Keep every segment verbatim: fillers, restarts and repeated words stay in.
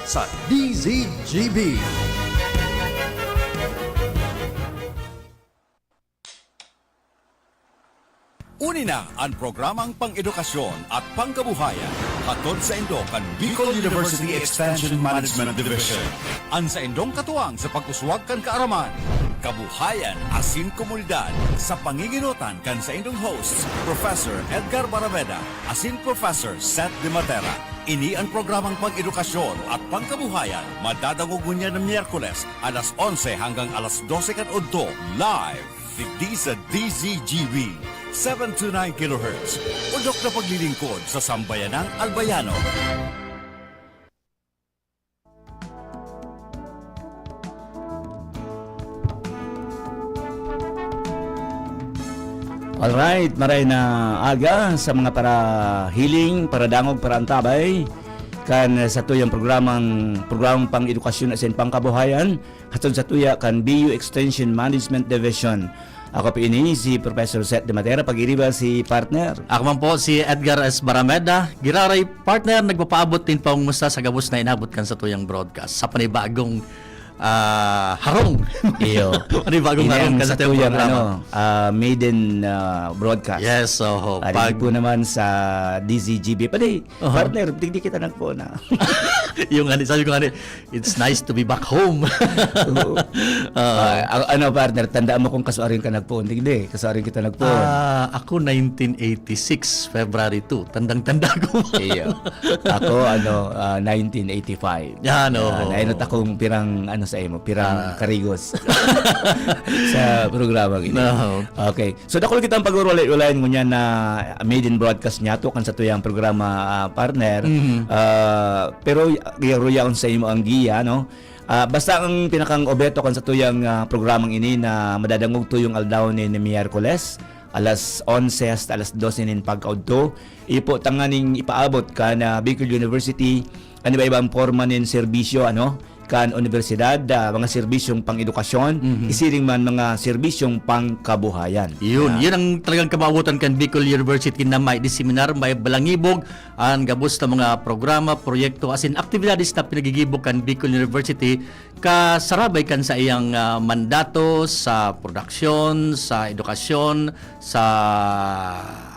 sa D Z G B. Uni na an programang pang-edukasyon at pangkabuhayan, hatod saindo kan Bicol University Extension Management Division. An saindong katuwang sa pag-uswag kan kaaraman, kabuhayan asin komunidad, sa pangingenotan kan saindong hosts, Professor Edgar Barameda asin Professor Seth De Matera. Ini an programang pang-edukasyon at pangkabuhayan, madadangog ngunyan na Miyerkules, alas onse hanggang alas dose kan udto, live, digdi sa D Z G B, seven two nine kilohertz. Udok na paglilingkod sa sambayanang Albayano. Alright, maray na aga sa mga parahiling, paradangog, paraantabay kan satuyang programang, programang pang-edukasyon asin pangkabuhayan, hatod sa tuya kan B U Extension Management Division. Ako po ini, si Professor Seth De Matera, pag-iriba si partner. Ako man po si Edgar S. Barameda. Giraray, partner, nagpapaabot nin pangumusta sa gabos na inabot kan satuyang broadcast. Sa panibagong, ah, harong. Iyo. Panibagong Ini harong ang kan satuyang satuyang programa. ano, ah, maiden, ah, broadcast. Yes, oho. Ah, Pag dito naman sa D Z G B. Pwede, Oho. Partner, digdi kita nagpoon, ah. Yung ano, sabi ko nga ni, "It's nice to be back home." Oo. Oo. Ah, a-, ano, partner, tandaan mo kung kasuarin ka nagpoon, digdi, kasuarin kita nagpoon. Ah, ako nineteen eighty-six, February two. Tandang-tanda ko. Iyo. Ako, ano, ah, nineteen eighty-five. Yan, Ah, oo. nainot akong pirang, ano, sa imo, pirang Ah. karigos sa programa gini. No. Okay. So, dakul kitang pag-urulay-ulayan ngunyan na maiden broadcast niyato kan satuyang programa, ah, partner. Mhm. Ah, pero y-, yaon sa imo ang giya, no? Ah, basta ang pinakang obheto kan satuyang, ah, programang ini na madadangog tuyong aldaw nin Miyerkules, alas onse hasta alas dose nin pagkaudto, iyo po tanganing ipaabot kan, ah, Bicol University an iba-ibang porma nin serbisyo, ano, kan unibersidad, ah, mga serbisyong pang-edukasyon, Mhm. isiring man mga serbisyong pangkabuhayan. Yun, Yeah. yun ang talagang kamawotan kan Bicol University na may diseminar, may balangibog, ang gabos na mga programa, proyekto, asin aktibidades na pinagigibo kan Bicol University, kasarabay kan sa iyang, ah, mandato sa produksyon, sa edukasyon, sa,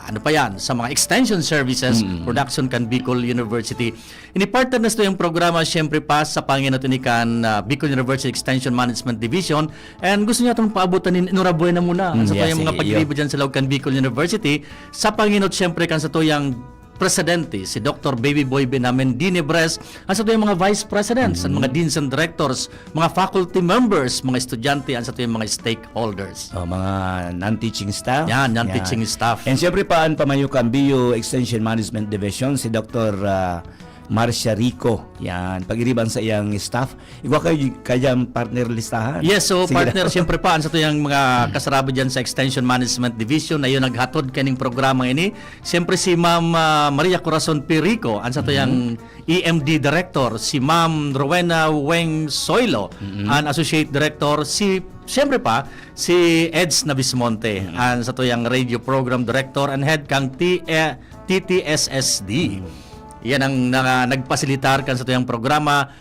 ano pa yan, sa mga extension services, Mm. production kan Bicol University. Ini partner na sa tuyang programa, siyempre pa, sa panginot ini kan, ah, Bicol University Extension Management Division. And gusto niya itong paabutan nin enhorabuena muna. Ang Mm, sa yeah, tuyang mga sige, pagribo iyo. dyan sa loob kan Bicol University, sa panginot, siyempre, kan sa tuyang presidente, si Doktor Baby Boy Benamen Dinebres, ang sa tuyang mga vice presidents, ang mga Mm. deans and directors, mga faculty members, mga estudyante, ang sa tuyang mga stakeholders. Oh, mga non-teaching staff. Yan, non-teaching Yan. staff. And siyempre pa, ang pamayo kan B U Extension Management Division, si Doktor, ah, Marcia Rico. Yan, pag-iriban sa iyang staff. Igwa kayo, kaya partner listahan. Yes, so Sige partner, na. siyempre pa, ang sa tuyang mga kasarabo dyan sa Extension Management Division na yun naghatod kaning programa ini. Siyempre si Ma'am, ah, Maria Corazon Perico, ang sa tuyang Mhm. E M D Director, si Ma'am Rowena Weng Soylo, Mhm. ang Associate Director, si, siyempre pa, si Eds Nabismonte, Mhm. ang sa tuyang Radio Program Director and Head kang T-, eh, T T S S D. Mhm. Yan ang na-, nagpasilitar kan sa tuyang programa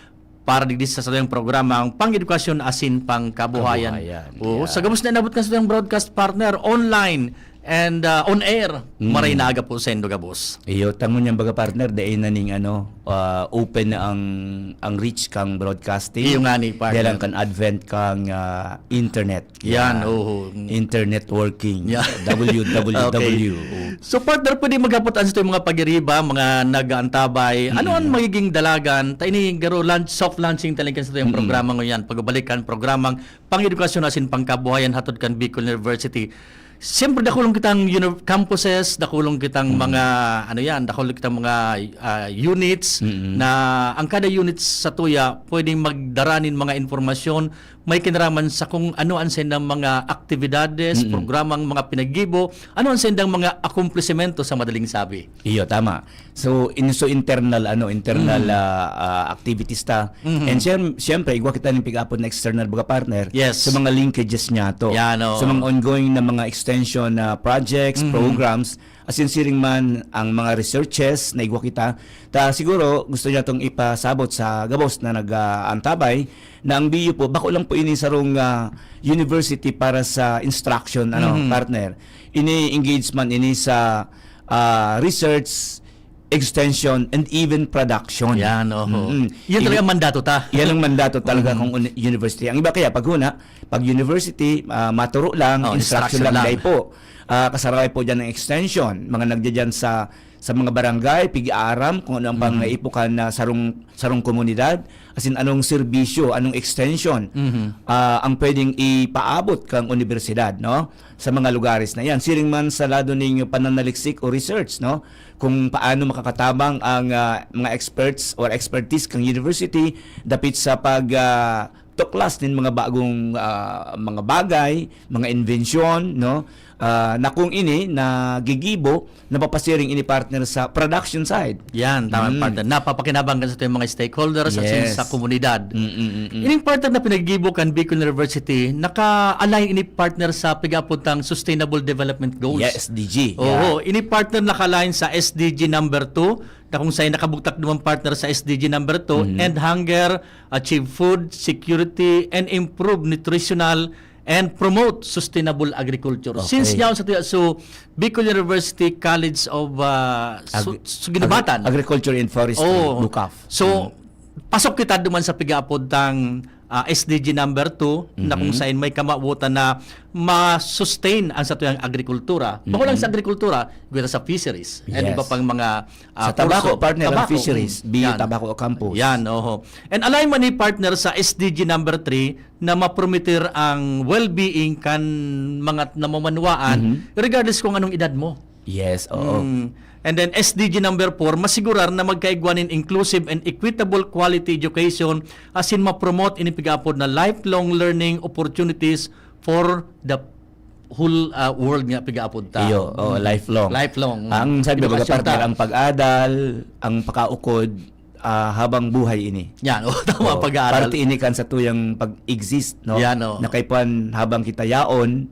para digdi sa satuyang programa, ang pang-edukasyon asin pang-kabuhayan. Kabuhayan, Oo, yeah. sa gabos na inabot kan satuyang broadcast partner, online and, ah, on air, Mm. maray na aga po sa indo gabos. Iyo, tangon niyang baga partner, dai na ning ano, ah, open na ang, ang reach kang broadcasting. Iyo nga ni, partner. Dahil lang kan advent kang, ah, internet. Yan, Yeah. oho. Internetworking. Yeah. W W W. Okay. So, partner, pwede maghapot an sa mga pag-iriba, mga nag-aantabay. Ano ang Mm. magiging dalagan? Ta ini garo launch, soft launching talaga sa tuyang Mm. programa ngayon. Pagbabalik kan programang pang-edukasyon asin pangkabuhayan hatod kan Bicol University. Siyempre, dakulong kitang uni-, campuses, dakulong kitang Mm. mga, ano yan, dakulong kitang mga, ah, units Mm. na ang kada units sa tuya pwedeng magdara nin mga impormasyon may kinaraman sa kung ano ang saindang mga aktibidades, Mm. programang mga pinaggibo, ano ang saindang mga akomplisimento sa madaling sabi. Iyo, tama. So, in-, so internal, ano, internal, Mm. ah, ah, activities ta. Mhm. And siyem-, siyempre, igwa kita ning pig-apod na external, baga partner, Yes. sa mga linkages niya to. Yan, oo. Sa mga ongoing na mga extension na projects, Mhm. programs, asin siring man ang mga researches na igwa kita. Ta siguro gusto niya itong ipasabot sa gabos na nag-aantabay na ang B U po, bako lang po ini sarong, ah, university para sa instruction, ano, Mhm. partner. Ini engagement ini sa, ah, research, extension, and even production. Yan, oho. Mm-mm. Yan talaga Ibi- ang mandato ta. Yan ang mandato talaga Mhm. kung uni-, university. Ang iba kaya, pag huna, pag university, ah, maturo lang, Oh, instruction instruction lang, lang. dai po. Ah, kasaraway po dyan ang extension. Mga nagdya dyan sa, sa mga barangay, pig-aaram kung ano ang Mhm. pangaipukan na sarong, sarong komunidad. As in, anong serbisyo, anong extension, Mhm. ah, ang pwedeng ipaabot kang universidad, no? Sa mga lugares na yan. Siring man sa lado ning pananaliksik o research, no? Kung paano makakatabang ang, ah, mga experts or expertise kang university dapit sa pag, ah, tuklas nin mga bagong, ah, mga bagay, mga inbensyon, no? Ah, na kung ini nagigibo, napapasiring ini partner sa production side. Yan, tama, Mm. partner. Napapakinabang kan sa ating mga stakeholders at Yes. sa komunidad. Mm, mm, mm. Ining partner na pinagigibo kan Bicol University, naka-align ini partner sa pig-aapod tang Sustainable Development Goals. Yes, S D G. Oo, Yeah. ini partner naka-align sa S D G number two, na kung saan nakabugtak naman partner sa S D G number two, Mhm. End hunger, achieve food security, and improve nutritional and promote sustainable agriculture. Okay. Since yaon sa tuya, so, Bicol University College of, ah, su-, Agri-, su-, Ginubatan. Agri-, Agriculture and Forestry, Oo. BUCAF. So, Mm. pasok kita duman sa pig-aapod tang, ah, S D G number two, na kung Mhm. saan may kamawotan na ma-sustain ang satuyang agrikultura. Bako lang Mhm. sa agrikultura, gwera sa fisheries, and Yes. iba pang mga, ah, Sa tabako, kurso. Partner, ang Tabako, fisheries, mm. B U Yan. Tabako Campus. Yan, oho. And align man ni partner sa S D G number three, na maprometer ang well-being kan mga namamanwaan, Mhm. regardless kung anong edad mo. Yes, oo. Mm. And then S D G number four, masigurar na magkaigwa nin inclusive and equitable quality education, asin ma-promote ini pig-aapod na lifelong learning opportunities for the whole, ah, world nga pig-aapod ta. Iyo, oo, Mm. lifelong. Lifelong. Ang sabi, baga, Edukasyon partner, ta. Ang pag-adal, ang pakaukod, ah, habang buhay ini. Yan, oh, tama, Oo, pag-aaral. Parte ini kan sa tuyang pag-exist, no? Yan, oh. Na kaipuhan habang kita yaon,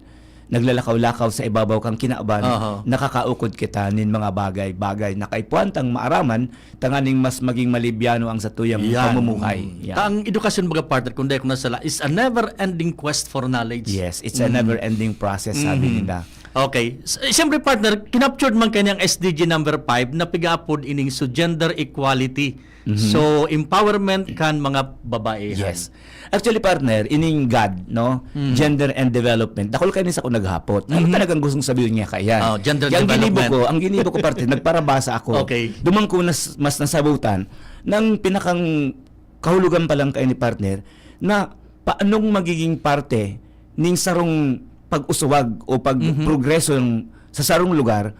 naglalakaw-lakaw sa ibabaw kang kinaban, Aha. nakakaukod kita nin mga bagay-bagay na kaipuhan tang maaraman, tanganing mas maging malibyano ang sa tuyang Yan. pamumuhay. Mm. Yan. Ta ang edukasyon, baga, partner, kung dai ko nasala, is a never-ending quest for knowledge. Yes, it's a Mm. never-ending process, sabi Mhm. nila. Okay. S-, eh, siyempre, partner, kinaptured man kayo niyang S D G number five na pig-aapod ining so gender equality. Mhm. So, empowerment kan mga babaehan. Yes. Actually, partner, ining GAD, no? Mhm. Gender and development. Dakul kayo ni sa ko naghapot. Ako Mhm. talagang gustong sabihin niya kaya. Oh, gender Yang ginibo development. ko, ang ginibo ko, partner, nagparabasa ako. Okay. Duman ko nas-, mas nasabutan ng pinakang kahulugan pa lang kayo ni partner na paanong magiging parte ning sarong pag-uswag o Mhm. pagprogreso sa sarong lugar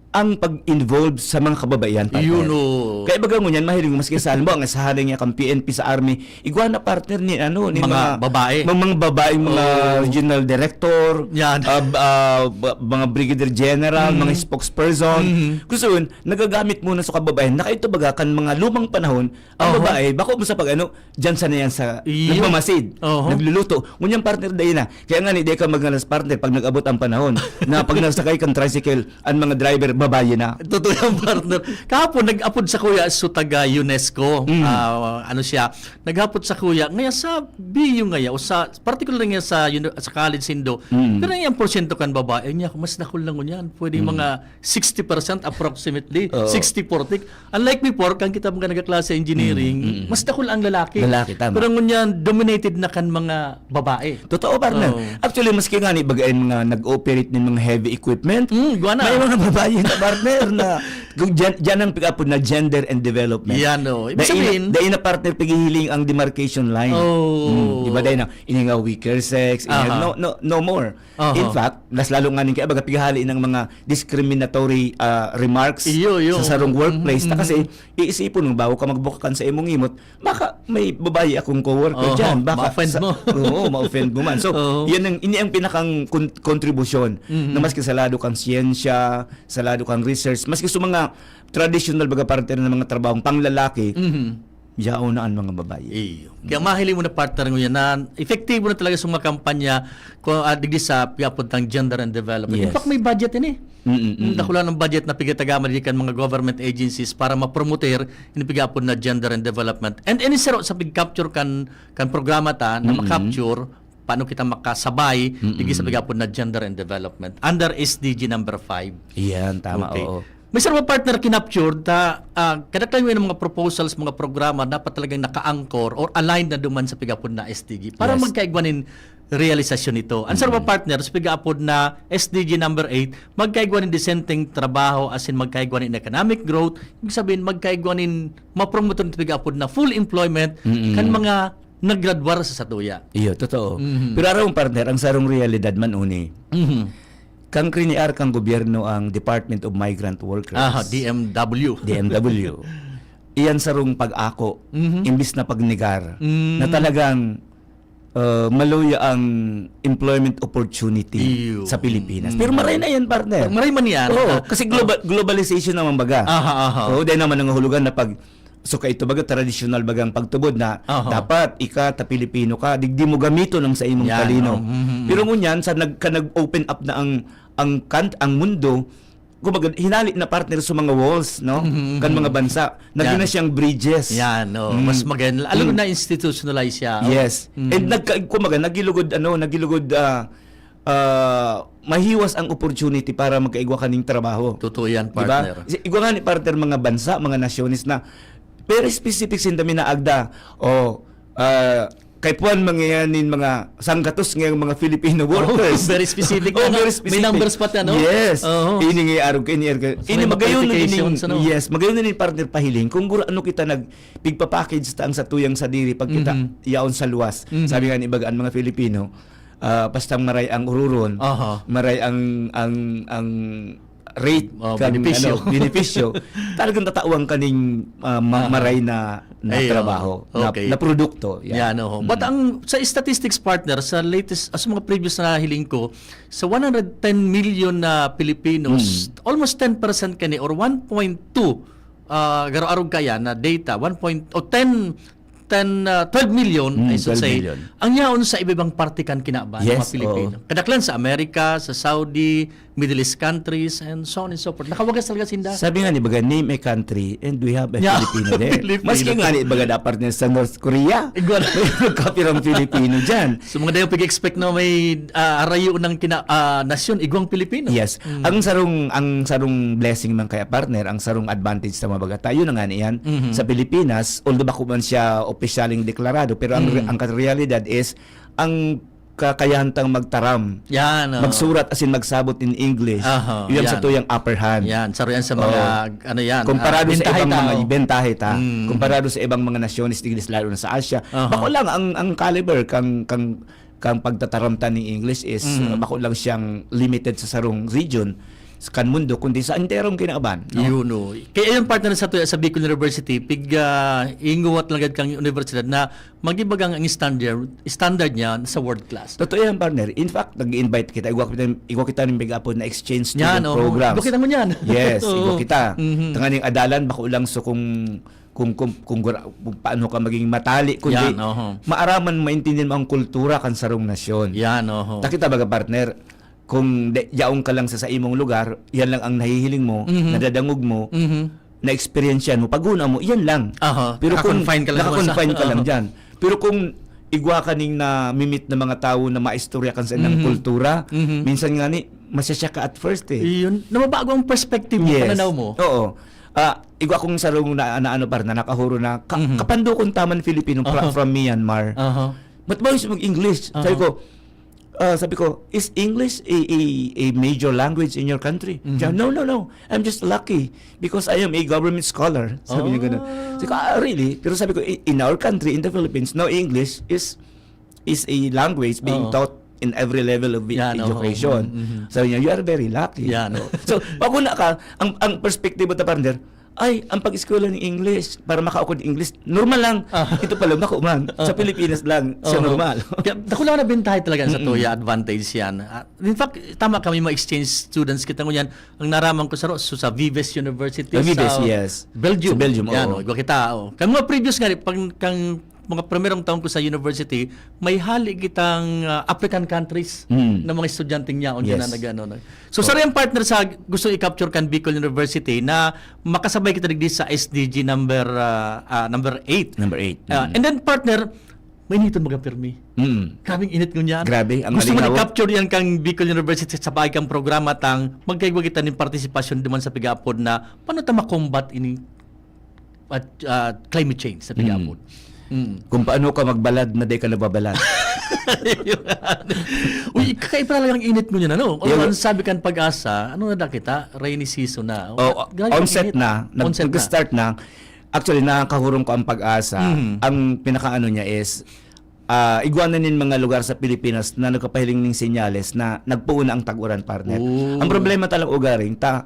ang pag-involve sa mga kababaihan, partner. Yun, oh. Kaya baga ngunyan, mahiling mo, maski sa halimbawa, ang sa haling niya kang P N P sa army, igwa na partner ni, ano, ni Mga mga, babae. mga, mga babae, mga Oo. regional director, Yan. ah, b-, ah, b-, mga brigadier general, Mm. mga spokesperson. Mhm. Gusto yun, nagagamit muna sa kababayan. Na kayo to baga, kan mga lumang panahon, ang Oo. babae, bako mo sa pag-ano, diyan sana yan sa Iyo. nagmamasid, Oo. nagluluto. Ngunyan, partner, dahil na. Kaya nga, ni, di ka magnalas, partner, pag nag-abot ang panahon, na pag nasakay kang tricycle, ang mga driver, babae na. Totoo yan, partner. Kahapon, nag-apod sa kuya, so taga UNESCO, Mm. ah, ano siya, naghapot sa kuya, ngaya sa B U ngaya, o sa, particular nga sa, uni-, sa college Indo, Mm. pero yung porsyento kan babae, niya, mas dakul lang ngunyan. Pwede Mm. mga sixty percent approximately, Oo. sixty forty. Unlike before, kan kita mga nagkaklase engineering, Mm, mm, mm. mas dakul ang lalaki. Lalaki, tama. Pero ngunyan, dominated na kan mga babae. Totoo, partner. Oo. Actually, maski nga ni bagay mga nag-ooperate ng mga heavy equipment, Mm, igwa na. may mga babae na, partner, na kung dyan, dyan ang pick-up na gender and development. Yan, oh. Ibig Dahil na, sabihin dahil na, partner, paghihiling ang demarcation line. Oh. Mm, di ba, dahil na, ini nga weaker sex, ini nga, Aha. no, no, no more. Aha. In fact, mas lalo nga ning kaya baga pighali ng mga discriminatory, ah, remarks Iyo, iyo. sa sarong workplace. Mhm, Ta kasi, mhm. iisipon mo, bago ka magbukakan sa imong imot, baka may babae akong coworker Oo, dyan. Baka ma-offend sa mo. Oo, ma-offend mo man. So, Oo. yan ang, ini ang pinakang kon-, kontribusyon Mhm. na maski sa lado kang siyensya, sa lado kang research, maski sa mga traditional baga partner ng mga trabahong panglalaki, Mhm. Yaon na ang mga babae. Iyo. Kaya mahiling mo na, partner, ngunyan na epektibo na talaga sa mga kampanya kung, ah, digdi sa piyapod ng gender and development. In Yes. fact, may budget ini. Mm, mm, mm. Dakula ng budget na pigataga man digdi kan mga government agencies para mapromoter ini pigapod na gender and development. And ini saro sa pig-capture kan, kan programa ta na Mm. ma-capture, paano kita makasabay Mm-mm. digdi sa pigapod na gender and development under S D G number five. Iyan, tama, Okay. Oo. May sarong partner kinapture ta, ah, kadaklan mo yung mga proposals, mga programa dapat talagang naka-anchor or aligned na duman sa pigapod na S D G para Yes. magkaigwa nin realisasyon nito. Ang sarong partner sa pigapod na S D G number eight, magkaigwa nin disenteng trabaho, as in magkaigwa nin economic growth, ibig sabihin magkaigwa nin mapromotor sa pigapod na full employment Mm-mm. kan mga naggraduar sa satuya. Iyo, totoo. Mhm. Pero aram mo, partner, ang sarong realidad man uni. Mhm. Kang kriniar kang gobyerno ang Department of Migrant Workers. Aha, D M W. D M W. Iyan sarong pag-ako, Mhm. imbis na pagnegar, Mm. na talagang uh, maluya ang employment opportunity Iyo. sa Pilipinas. Mm. Pero maray na yan, partner. Maray man yan. Oo, Ah, kasi globa- globalization naman baga. Aha, aha. Oo, dahil naman nangahulugan na pag, so ka ito baga, traditional bagang pagtubod na Aha. dapat ika, ta Pilipino ka, digdi mo gamiton ang sa imong Yan, talino. Oh. Mhm. Pero ngunyan, sa nag, ka nag-open up na ang ang kan, ang mundo, kumbaga, hinali na, partner, sa mga walls, no? Mhm, Kan mhm. Mga bansa. Naging Yan. Na siyang bridges. Yan, oh, Mm. mas maganda. Alam mo Mm. na, institutionalize siya. Oh. Yes. Mhm. And nagka, kumbaga, nagilugod, ano, nagilugod, ah, ah, mahiwas ang opportunity para magkaigwa kaning trabaho. Totoo yan, Di ba? partner. Kasi igwa nga ni, partner, mga bansa, mga nasyones na very specific sinda minaagda. O, ah, kay Puan, mangyayari nin mga sanggatos ngayong mga Filipino Oh, workers. very specific Oh, na, no? very May specific. numbers pati, ano? Yes. Oo. Ini nga arog, ini arog. So, Ini may magayon na qualifications, ining, ano? Yes, magayon na ining, partner, pahiling kung gurano kita nagpigpa-package ta ang satuyang sadiri pag kita Mhm. yaon sa luwas. Mhm. Sabi nga ni baga ang mga Filipino, ah, basta maray ang ururon, Aha. maray ang ang ang rate Oh, kan, benepisyo. Ano, benepisyo, talagang tatawan kaning, ah, ma- Aha. maray na, na Ayun. trabaho, na, Okay. na produkto. Yan. Yan, oh. Mm. But ang sa statistics, partner, sa latest, sa mga previous na hiling ko, sa one hundred ten million na Filipinos, Mm. almost ten percent kani or one point two, ah, garo-arog kaya na data, one point, o ten, ten, ah, twelve million, Mm, I should twelve say, million. ang yaon sa iba-ibang parte kan kinaban ng Yes, mga Pilipino. Oo. Kadaklan sa Amerika, sa Saudi, Middle East countries, and so on and so forth. Nakawagas talaga sinda. Sabi nga ni baga, "Name a country and we have a Yeah. Filipino there." Filipino. Maski nga ni baga dapat niya sa North Korea, Igwa na. Kapirang Filipino dyan. So, mga dayo pag-expect na may, ah, arayo ng kina, ah, nasyon, igwang Pilipino. Yes. Mm. Ang sarong ang sarong blessing man kaya, partner, ang sarong advantage sa mga bagata, yun na nga niyan. Mhm. Sa Pilipinas, although bako man siya opisyaling deklarado, pero ang Mm. ang realidad is ang kakayahan tang magtaram, Yan, oh. Magsurat, as in magsabot in English. Aha, Yun ang yan. Satuyang upper hand. Yan, saro yan sa mga, Oo. ano yan, Komparado ah, sa bentahe ibang tao. Mga bentahe ta. Mm. Komparado sa ibang mga nasyones, digdi, lalo na sa Asia. Aha. Bako lang ang ang caliber kang kang kang pagtataram ta ning English is, Mm. uh, bako lang siyang limited sa sarong region sa kan mundo, kundi sa enterong kinaban, no? Yun, oh. Kaya yun, partner, sa tuya sa Bicol University, pig, ah, inguwat lang gad kang universidad na magibagang ang standard, standard niya sa world class. Totoo yan, partner. In fact, nag-invite kita, igwa kita, igwa kita ng big apod na exchange student Yan, oh. programs. Igwa kita mo niyan. Yes, Oo. igwa kita. Mhm. Tanganing adalan, bako lang so kung kung, kung, kung, gura- kung paano ka maging matali, kundi Yan, oho. maaraman, maintindihan mo ang kultura kan sarong nasyon. Yan, oho. Takita baga, partner, kung de, yaong ka lang sa, sa imong lugar, yan lang ang nahihiling mo, Mhm. nadadangog mo, Mhm. na-experience mo, paguna mo, yan lang. Aha, Pero kung naka-confine ka lang naman sa- naka-confine ka lang Aha. dyan. Pero kung igwa ka ning na-meet na mga tao na maistorya kan sa ilang Mhm. kultura, Mhm. minsan nga ni, masya-shock ka at first eh. Yun, na mabago ang perspective mo, Yes. pananaw mo. Oo. Ah, igwa akong sarong na, na ano par, na nakahuro na, ka, Mhm. kapandukon ta man Filipino fra- Aha. from Myanmar. Aha. Ba't ba yung mag-English? Sabi Aha. ko, ah, sabi ko, "Is English a, a, a major language in your country?" Mhm. Siya, "No, no, no. I'm just lucky because I am a government scholar." Sabi niya ganun. Ah. Sabi ko, "Ah, really?" Pero sabi ko, "I- in our country, in the Philippines, no, English is is a language being Oo. taught in every level of e- Yan, oo. education." Mm, mhm. Sabi niya, "You are very lucky." Yan, oo. So, pag una ka, ang, ang perspective ta, partner, Ay, ang pag-eskwela ng English, para makaukod English, normal lang. Ah. Ito pala, bako man. Sa Pilipinas lang, siya Oo. normal. Kaya, dakula na bintahay talaga sa Mm. tuya, advantage yan. Ah, in fact, tama kami, mga exchange students kita ngunyan. Ang naraman ko sa ro-, so, sa Vives University, Ah, Vives, sa yes. Belgium. Sa Belgium, Yan, oo. oh, igwa kita, oh. Kaya mga previous nga, pag, kang mga primerong taon ko sa university, may hali kitang, ah, African countries Mm. na mga estudyanteng yaon Yes. na nag-ano, no? So, Oh. sarong partner sa gusto i-capture kan Bicol University na makasabay kita digdi sa S D G number, ah, ah, number eight. Number eight. Ah, Mm. and then, partner, mainiton baga pirmi. Mm. Grabeng init ngunyan. Grabe, ang Gusto mo alingaw. i-capture yan kang Bicol University sa bahay kang programa tang magkaigwa kita nin partisipasyon duman sa pig-aapod na paano ta ma-combat ini at, ah, climate change sa Mm. pig-aapod. Mm. Kung paano ka magbalad na di ka nababalad. Uy, kakaiba talaga ang init ngunyan, ano? Yung Ang sabi kan Pag-asa, ano na kita? Rainy season na. Oh, Grabe ang onset init. na. Nag-, Onset na. nag-start na. Actually, nakakahurong ko ang Pag-asa. Mhm. Ang pinakaano niya is, ah, igwa na nin mga lugar sa Pilipinas na nagpapahiling ning senyales na nagpoon na ang tag-uran, partner. Oh. Ang problema talaga ugaring ta,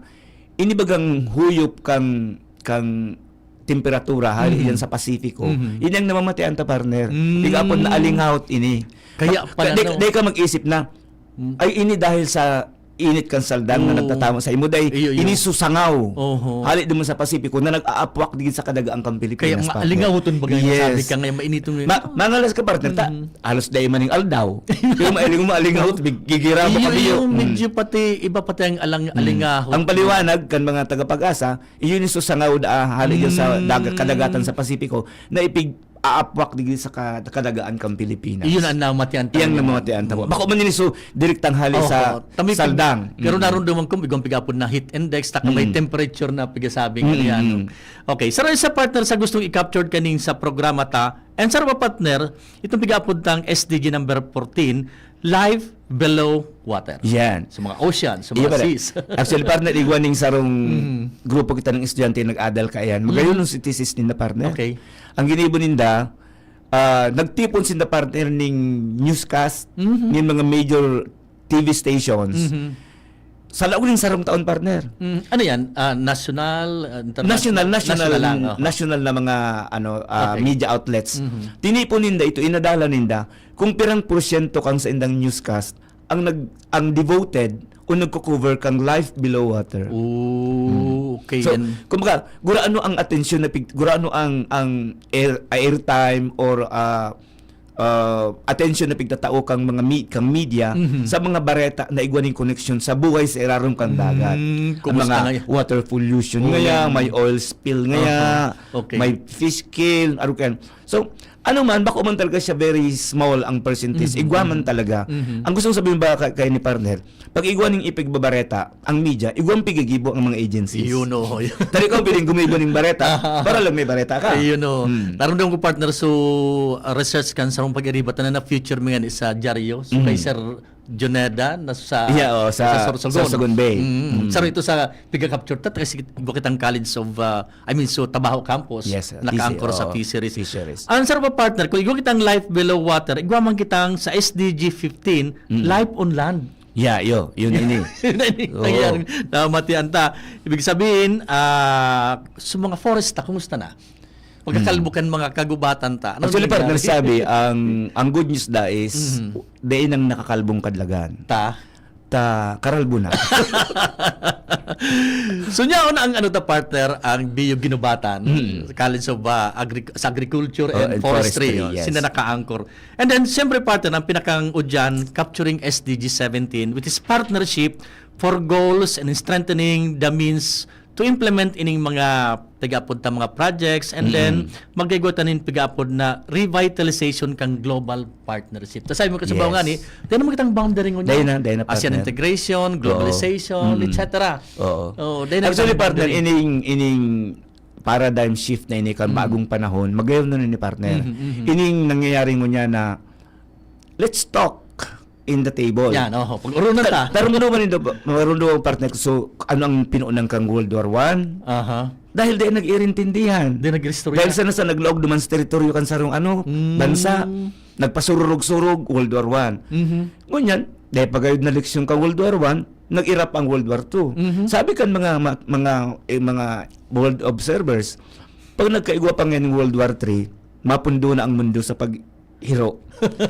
ini bagang huyop kang, kang temperatura, hali Mhm. diyan sa Pasipiko, Mhm. yun ang namamatian ta, partner. Mm. Igapon na alingahot ini. Kaya Mag-, pala, di, no? di ka mag-isip na, Mm. ay, ini dahil sa init kan saldang na Oo. nagtatamo sa imo, day, Iyo, iyo. ini susangaw. Oho. Hali duman sa Pasipiko na nag-aapwak digid sa kadagaang kang Kaya Pilipinas, partner. maalingahoton baga yung Yes. sabi ka ngayon, mainiton yun. Ma-, mangalas ka, partner, ta, Mhm. halos dai maning aldaw. Pero mailing mo, alingahot, big-, gigira mo Iyo, kami, iyo, oh. Mm. medyo pati, iba pati ang alang-, Mm. alingahot. Ang paliwanag kan mga taga-Pag-asa, iyon yung susangaw da, hali yun sa Mm. daga-, kadagatan sa Pasipiko, na ipig-aapwak digdi sa ka-, kadagaan kang Pilipinas. Iyon ang namatian Iyang tayo. namatian tayo. Bako man yun so, direktang hali Oho. sa Kami pig-, saldang. pero Mm. narunduman ko, igwang pig-apod na heat index, taka may Mm. temperature na pigasabing Mm, ano yan, no? mm. Okay, sa isa partner sa gustong i-capture kaning sa programa ta, and sa partner, itong pig-apod tang S D G number fourteen, life below water. Yan. Sa mga ocean, sa Iyo mga pala. seas. Actually, partner, igwa ning sarong Mm. grupo kita ng estudyante nag-adal kaiyan. Magayon Mm. si thesis ninda, partner. Okay. Ang ginibo ninda, ah, nagtipon sinda, partner, ning newscast, Mhm. ning mga major T V stations. Mhm. Sa laog ning sarong taon, partner. Mm. Ano yan? Ah, national, ah, international? National, national, National lang, oo. national na mga, ano, ah, Okay. media outlets. Mhm. Tinipon ninda ito, inadala ninda kung pirang porsyento kang sa indang newscast ang nag-, ang devoted o nagko-cover kang life below water. Oh, Hmm. okay, So, yan. kumbaga, gurano ang atensyon na pig-, gurano ang, ang air, airtime or, ah, ah, atensyon na pigtatao kang mga mi-, kang media Mhm. sa mga bareta na igwa ning koneksyon sa buhay sa irarom kang dagat. Hmm, Ang kumusta mga ngayon? water pollution Oh, ngaya, yan. may oil spill ngaya, Aha. Okay. may fish kill, arukan. So, ano man, bako man talaga siya very small ang percentage. Mhm. Igwa man talaga. Mhm. Ang gusto kong sabihin ba kay, kay ni partner, pag igwa ning ipigbabareta, ang media, igwang pigigibo ang mga agencies. Yun, oh. Tari ko, piling gumibo ning bareta, para lang may bareta ka. Yun, oh. Hmm. Narumdam ko, partner, so, uh, research kan sa mong pag-iribat na na future mo yan is sa dyaryo. So, Hmm. kay Sir Juneda, na sa, Yeah, oh, sa sa Sorsogon. Sorsogon Bay. Mm. Hmm. Saro ito sa piga-capture ta, kasi iba kitang College of, uh, I mean, so Tabaho Campus, Yes, uh, naka-anchor T C, sa oh, fisheries. fisheries. Ang sarap, partner, kung igwa kitang life below water, igwa man kitang sa S D G fifteen, Mm. life on land. Yeah, yo, yun ini. Yun na ini Oo. nangyari. Namatian ta. Ibig sabihin, ah, sa mga forest ta, kumusta na? Pagkakalbo Hmm. kan mga kagubatan ta. Ano Actually, partner, nangyari? sabi, ang, ang good news da is, Mhm. dai nang nakakalbong kadlagan. Ta? Ta, karalbo na. So, nyaon ang ano ta, partner, ang Bio Ginubatan, Hmm. College of, ah, Agric-, sa Agriculture Oh, and and Forestry, Forestry, oh, yes. sila naka-anchor. And then, siyempre, partner, ang pinakang udyan, capturing S D G seventeen, which is partnership for goals and strengthening the means to implement ining mga pig-apod ta mga projects, and Mm. then magkaigwa ta nin pig-apod na revitalization kan global partnership. Ta sabi mo kasi Yes. ba nga ni, dahil naman kitang boundary ngunyan. Dahil na, dahil na, ASEAN partner. integration, Oo. globalization, Mm. et cetera. Oo. Oo, dahil na Actually, kitang partner, boundary. ining, ining paradigm shift na ini kan Mm. bagong panahon, magayon na ni partner. Mhm, mhm. Ining nangyayari ngunyan na, let's talk in the table. Yan, oho. Pag-urunan ta. Ta-, tarumduman nindo ba, marumduman, partner, so, ano ang pinuunang kang World War One? Aha. Dahil di nag-irintindihan. Di nag-istorya. Dahil sana sa naglaog duman sa teritoryo kan sarong ano, Mm. bansa, nagpasururog-surog, World War One. Mhm. Ngunyan, dahil pagayod na leksyon ka World War One, nag-erupt ang World War Two. Mhm. Sabi kan mga, ma-, mga, eh, mga world observers, pag nagkaigwa pa ngayon ng World War Three, mapundo na ang mundo sa paghiro.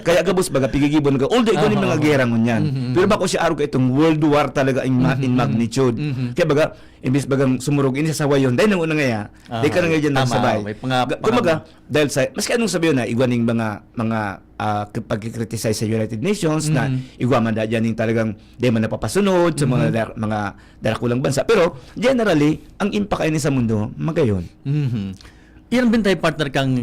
Kaya gabos baga, pigigibo na, although igwa ni Oo, mga oo. gera ngunyan. Mhm. Pero bako siya arog ka itong World War talaga in ma-, in Mhm, mhm. magnitude. Mhm. Kaya baga, imbis bagang sumurog, ini sa sawayon, dahil nang una ngaya, Ah, dahil ka na ngayon dyan tama, nagsabay. may mga Ga-, kumbaga, pang- dahil sa, maski anong sabihin na, igwa ning mga, mga, ah, k-, pagkikriticize sa United Nations, na Mhm. igwa man da dyan yung talagang, di man napapasunod sa mga Mhm. dar-, mga darakulang bansa. Pero, generally, ang impact ay sa mundo, magayon. Mhm. Iyan bintay, partner, kang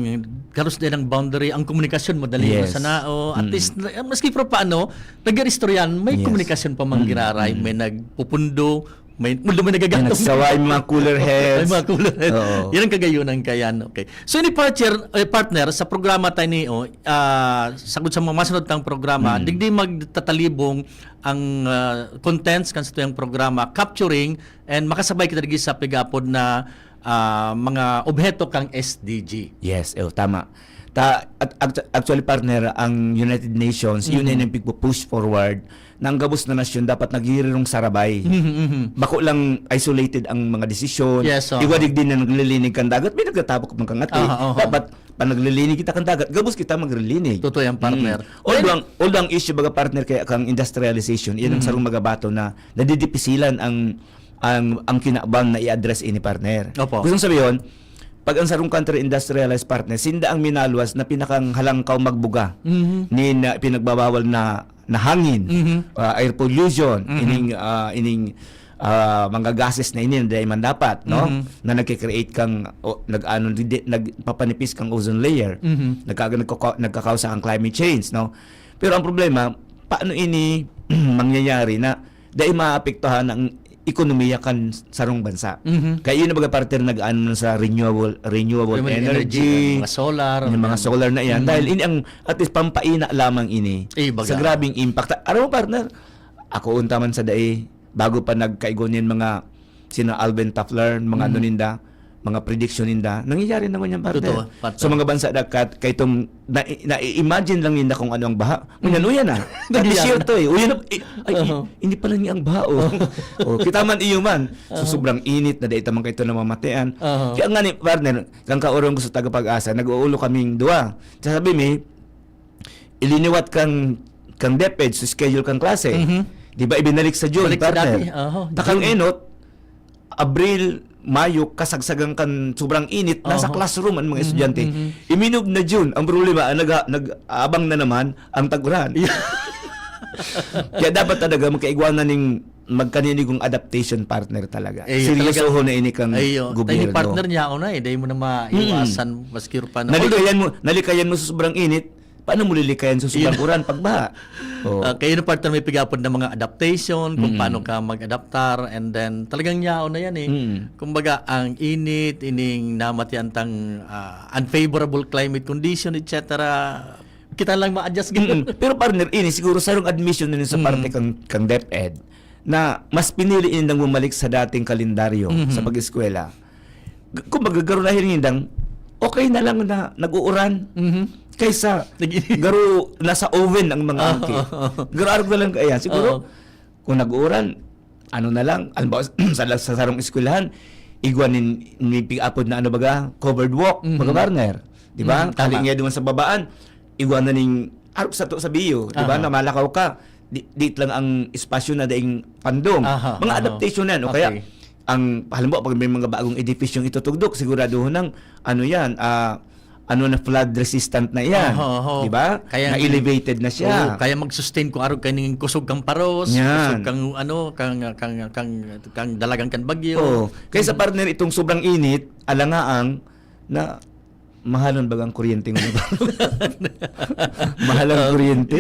karos din ang boundary, ang komunikasyon madali Yes. masanao. At Mm. least, na-, maski pa paano, nag-iistoryan, may Yes. komunikasyon pa man Mm. giraray, Mm. may nagpupundo, may, may May nagagatong. nagsaway, may mga cooler heads. May mga cooler heads. Oo. Yan ang kagayunan kayan. Okay. So, ini, partner, eh, partner, sa programa tayo ni, oh, ah, sagod sa mga masunod tang programa, Mm. digdi magtatalibong ang, ah, contents kan sa tuyang programa, capturing, and makasabay kita digdi sa pig-apod na, ah, mga obheto kang S D G. Yes, eh, tama. Ta-, at, act-, actually, partner, ang United Nations, yun Mhm. na yung pigpo-push forward na ang gabos na nasyon dapat naghihirirong sarabay. Mhm, mhm. Bako lang isolated ang mga desisyon. Yes, oo. Iwadig din na naglilinig kan dagat, may nagtatapok man kang ati. Aha, aha. Dapat, pag naglilinig kita kan dagat, gabos kita maglilinig. Totoo yan, partner. Mm. Although ang, although ang issue, baga, partner, kaya kang industrialization, yan ang Mhm. sarong magabato na nadidipisilan ang, ang, ang kinaban na i-address ini, partner. Opo. Gustong sabihin, pag ang sarong country industrialized, partner, sinda ang minaluwas na pinakang halangkaw magbuga Mhm. ni na pinagbabawal na, na hangin, Mhm. ah, air pollution, Mhm. ining, ah, ining, ah, mga gases na ini na dai man dapat, no? Mhm. Na nagke-create kang, o, nag-ano, di, di, nagpapanipis kang ozone layer. Mhm. Nagka-, nagkaka-, nagkakausa ang climate change, no? Pero ang problema, paano ini mangyayari na dai maapektuhan ang ekonomiya kan sarong bansa? Mhm. Kaya yun, baga, partner, nag-ano na sa renewable, renewable Renewable energy, energy, mga solar, yung mga yan. solar na yan. Mhm. Dahil ini ang, at least, pampaina lamang ini Eh, baga. sa grabing impact. Aram mo, partner, ako unta man sa dai, bago pa nagkaigo niyan mga sina Alvin Toffler, mga ano Mhm. ninda, mga prediction ninda, nangyayari naman yan, partner. Totoo, partner. Sa mga bansa dakat, kay itong na, na-imagine lang ninda kung ano ang baha. Ngunyan, Mhm. uyan na. Nangyayari. T-shirt to eh. Uyan na, eh, ay, Aha. hindi pala niya ang baha, oh. Oh, kita man iyo man. So, Aha. sobrang init na dahil tamang kayo ito namamatean. Aha. Kaya nga ni, partner, kang kaurong gusto taga Pag-asa, nag-uulo kaming duwa. Sasabi mi, iliniwat kang, kang DepEd sa schedule kang klase. Mhm. Di ba, ibinalik sa June, Balik sa partner? dati. Aha, Takang June. enot, Abril, Mayo, kasagsagan kan sobrang init, nasa Aha. classroom ang mga Mhm, estudyante. mhm. Iminob na June. Ang problema, ah, nag-, nag-aabang na naman ang tag-uran. Yeah. Kaya dapat talaga magkaigwanan ning magkaninigong adaptation partner talaga. Eh, Seryosohon talagang na ini kang Ay, oh. Tayo ni gobyerno. partner niya, ako na eh. Dahil mo na maiwasan, Mm. maski pa na. Nalikayan mo, nalikayan mo sa sobrang init, paano mo lilikayan sa sobrang Yun. uran pag baha? Oh. Ah, kaya yun, partner, may pigapod na mga adaptation, kung Mm. paano ka mag-adaptar, and then talagang yaon na yan eh. Mm. Kumbaga, ang init, ining namatian tang, ah, unfavorable climate condition, et cetera, kita lang ma-adjust ganun. Mm. Pero, partner, ini siguro sarong admission na rin sa Mm. parte kang, kang DepEd na mas pinili nindang bumalik sa dating kalendaryo Mhm. sa pag-eskwela. G-, kumbaga, garo na hiling nindang, okay na lang na nag-uuran Mhm. kaysa Nag-init. garo nasa oven ang mga Ah, angki. oo, oo. Garo arog na lang kaya. Siguro, Oo. kung nag-uuran, ano na lang, halimbawa, sa, sa sarong eskwelahan, igwa nin, may pig-apod na ano baga, covered walk, Mhm. baga, partner. Di ba? Mhm, tama. Hali nga duman sa babaan, igwa na ning arog sa to sa biyo, di ba? Aha. Na malakaw ka, di, di lang ang espasyo na daing pandong. Aha, Mga aha. adaptation na yan. O kaya, Okay. ang, halimbawa, pag may mga bagong edifisyong itutugdok, siguraduhon ng, ano yan, ah, ano na, flood resistant na yan. Oho, oho. Di ba? Kaya Na nga, elevated na siya. oo, kaya mag-sustain kung arog kaning kusog kang paros, Yan. kusog kang, ano, kang, kang, kang, kang dalagan kan bagyo. Oo. Kaysa, Mhm. partner, itong sobrang init, alangaang na mahalon baga ang kuryente ng lugar. Mahal ang Oo. kuryente.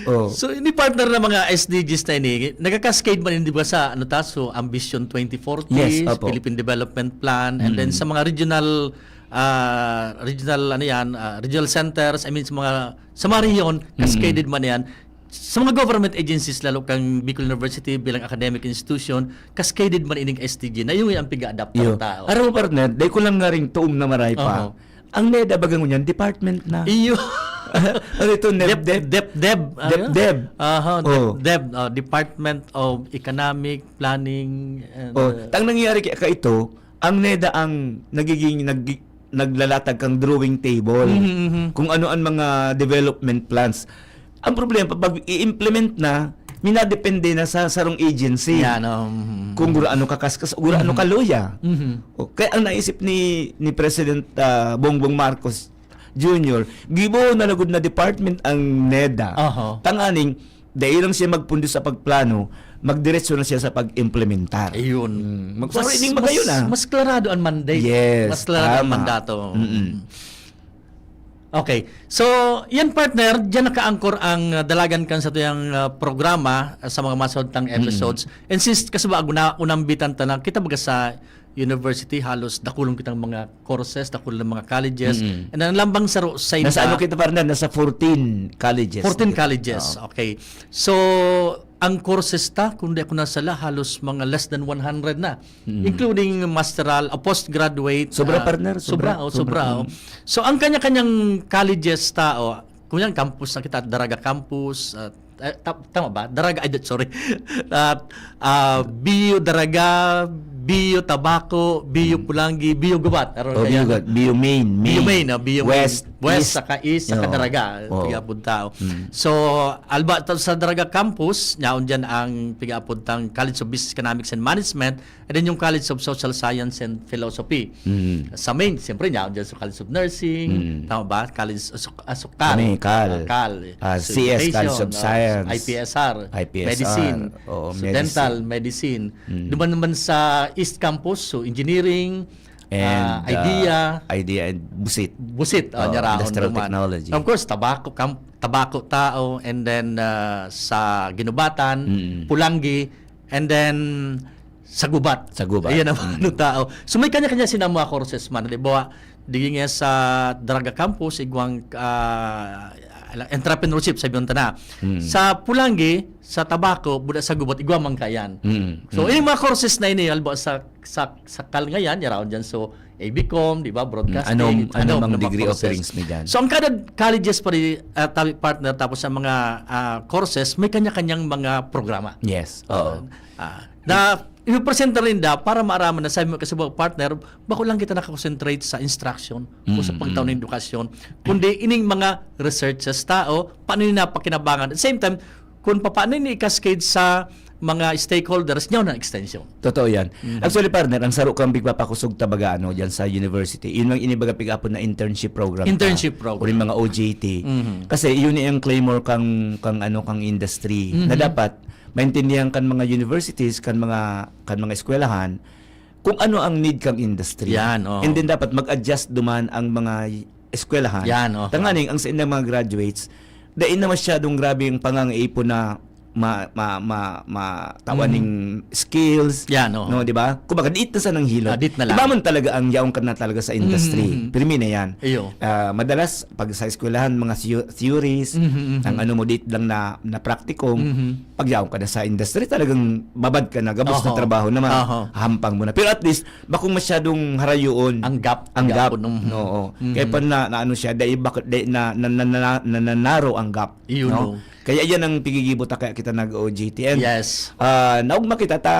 Oh. So, ini, partner, na mga S D Gs na ini, nagka-cascade man, di ba, sa, ano ta, so, Ambition twenty forty, Yes, opo. Philippine Development Plan, and then Mm. sa mga regional, ah, regional, ano yan, ah, regional centers, I mean, sa mga, sa mga rehiyon, Mm. cascaded man yan. Sa mga government agencies, lalo kang Bicol University bilang academic institution, cascaded man ining S D G, na yung ang piga-adapt Iyo. tao. Aram mo, partner, dahil ko lang nga rin tuong na maray pa, Oho. ang NEDA baga ngunyan, department na. Iyo. Ano ito? Dep, NEPDEP? DepDev. Ano? DepDev. Aha, Oh. DepDev. Oh, Department of Economic Planning. And, Oh, uh, tang nangyari kaya ka ito, ang NEDA ang nagiging nag, naglalatag kang drawing table Mhm, mhm. kung ano ang mga development plans. Ang problema, pag i-implement na, minadepende na sa sarong agency. Yan, oh, mhm. Kung guraano ka kaskas o guraano ka luya. Mhm. O, kaya ang naisip ni ni President ah, Bongbong Marcos Junior, gibo na lugod na department ang NEDA. Aha. Tanganing, dai lang siya magpundo sa pagplano, magdiretso na siya sa pag-implementar. Ayun. Mm. Magsaro ining magayon, ah. Mas klarado ang mandate. Yes, Mas klarado ang tama. mandato. Mm-mm. Okay. So, yan partner, diyan nakaangkor ang uh, dalagan kan sa tuyang uh, programa uh, sa mga masod tang episodes. And since kasuba, una, unang bitan ta na, kita baga sa university, halos dakulong kitang mga courses, dakulong mga colleges. Mm. And ang lambang saro sa Nasa inda- ano kita, partner? Nasa fourteen colleges. fourteen colleges. Oo. Okay. So, ang courses ta, kung di ako nasala, halos mga less than one hundred na. Including masteral, o postgraduate. Sobra, ah, partner, Sobra, sobra, oh, sobra. sobra. Oh. So, ang kanya-kanyang colleges ta, oh, kung yan, campus na kita, Daraga Campus, at, eh, ta- tama ba? Daraga, ay, di- sorry. At, ah, B U Daraga, B U Tabaco, B U Pulangi, B U Gubat. Aron Oh, kaya- B U Gubat, B U Main, B U Main, oh, B U Main. West, West, East. saka East, saka Oo. Daraga. Oo. Pigaapod tao. So, alba ta sa Daraga Campus, yaon dyan ang pigaapod tang College of Business Economics and Management, and then yung College of Social Science and Philosophy. Mm. Sa Main, siyempre, yaon dyan sa College of Nursing, Mm. tama ba? College of Asukal. Kami, Kal. Ah, Kal. Ah, So, C S, College Education, of ah, Science. I P S R, I P S R. Medicine, Oo, so, medicine. Dental, Medicine. Mm. Duman naman sa East Campus, so engineering, And, ah, idea, uh, idea and busit. Busit, ah, Oh, nyaraon industrial duman. Technology. Of course, Tabaco, Camp, Tabaco tao, and then ah, sa Ginubatan, Mm. Pulangi, and then sa Gubat. Sa Gubat. Ayan ang Mm. ano tao. So may kanya-kanya sina mga courses man. Halimbawa, digdi nga sa Daraga Campus, igwang ah, entrepreneurship, sabi ta na. Mm. Sa Pulangi, sa Tabaco, buda sa Gubat, igwa man kayan. Mm. So, Mm. yung mga courses na ini, halimbawa sa, sa, sa Cal ngayon, yaraon dyan. So, A B Com, di ba? Broadcasting, Anong- ano, anong mga degree courses. Offerings mo dyan? So, ang kada colleges pa rin, ah, tabi partner, tapos ang mga ah, courses, may kanya-kanyang mga programa. Yes. Oo. Ah, na ipipresenta rin da para maaraman na sabi mo kasi mga partner, bako lang kita nakakonsentrate sa instruction o sa Mm, pagtao mm. ng edukasyon, kundi ining mga researches tao, paano nila napakinabangan. At the same time, kung paano nila i-cascade sa mga stakeholders niya ng extension. Totoo yan. Mhm. Actually, partner, ang saro kang pigpapakusog tabaga ano, dyan sa university, yun ang inibaga pig-apon na internship program. Internship ta. program. O yung mga O J T. Mhm. Kasi yun yung claymore kang, kang, ano, kang industry. Mhm. Na dapat, maintindihan kan mga universities, kan mga, kan mga eskwelahan, kung ano ang need kang industry. Yan, oh. And then dapat mag-adjust duman ang mga eskwelahan. Yan, oh. Tanganing, ang sa ilang mga graduates, dahil na masyadong grabe yung pangangaipon na ma, ma, ma, matawan Mhm. ning skills. Yan, oh. No, di ba? Kumbaga, diit na sa nang hilot. Ah, diit na lang. Iba man talaga ang yaon ka na talaga sa industry. Mhm, mhm. Pirmi na yan. Iyo. Ah, madalas, pag sa eskwelahan, mga theo- theories, Mhm, mhm. ang ano mo, diit lang na, na praktikum, Mhm. pag yaon ka na sa industry, talagang babad ka na, gabos na Oho. trabaho na Oho. mahampang mo na. Pero at least, bakong masyadong harayoon Ang gap. ang gap. Gap, mhm. Oo. Mhm. Kaya pa na, na ano siya, dahil bakit dahil na, na, na, na, na, nanaro ang gap. Yun, No? no. Kaya yan ang pigigibo ta kaya kita nag-O J T. And, Yes. ah, naugma kita ta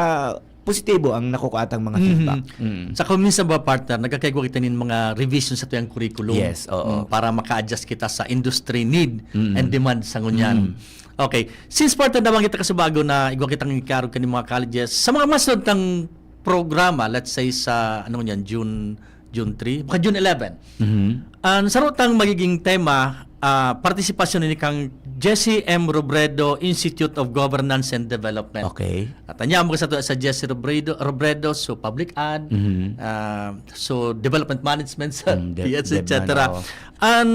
positibo ang nakukuatang mga Mhm. feedback. Mm. Sa kung minsan ba, partner, nagkakaigwa kita nin mga revision sa tuyang curriculum. Yes, oo. Mm, para maka-adjust kita sa industry need Mm. and demand sa ngunyan. Mm. Okay. Since, partner, naman kita kasubago na igwa kitang ikarog kaning mga colleges, sa mga masunod tang programa, let's say sa, ano yan, June, June three, baka June eleven. Mhm. Ang sarutang magiging tema, ah, partisipasyon ni kang Jesse M. Robredo Institute of Governance and Development. Okay. At anya mo sa, sa Jesse Robredo, Robredo, so public ad, Mhm. ah, so development management, sa Mm, de- P H, dev- et cetera. man, oo. Ang,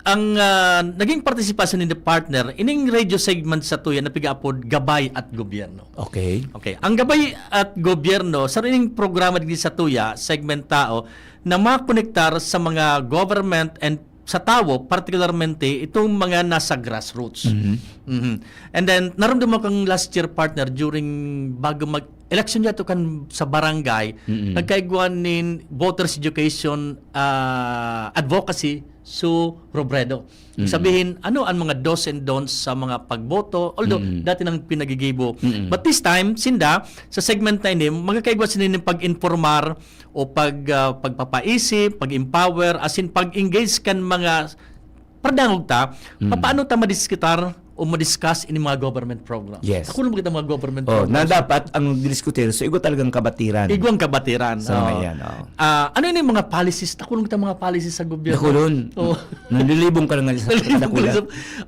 ang ah, naging partisipasyon ni the partner, ining radio segment sa tuya na pigaapod Gabay at Gobyerno. Okay. Okay. Ang Gabay at Gobyerno, sa ining programa digdi sa tuya, segment tao, na makonektar sa mga government and sa tawo, partikularmente itong mga nasa grassroots. Mhm. Mhm. And then, naramdaman ko kang last year, partner, during bago mag-election niya to kan sa barangay, Mm-mm. nagkaigwa nin voters education ah, advocacy Su Robredo. Ibig sabihin, ano ang mga do's and don'ts sa mga pagboto? Although, dati nang pinagigibo. But this time, sinda, sa segment na ini, magkakaigwa sila nin pag-informar o pag, ah, pagpapaisip, pag-empower, as in, pag-engage kan mga pardangog ta, papaano ta madiskutar o madiscuss ini mga government programs? Yes. Ako lang kita mga government Oh, na programs. Dapat ang diskutir, so igwa talagang kabatiran. Igwang kabatiran. Sa Oo. mga yan, oo. Ah, ano ini mga policies? Takon kita mga policies sa gobyerno. Nakulon. Oo. Nalilibong ka na nga sa Maliban dakula. sa,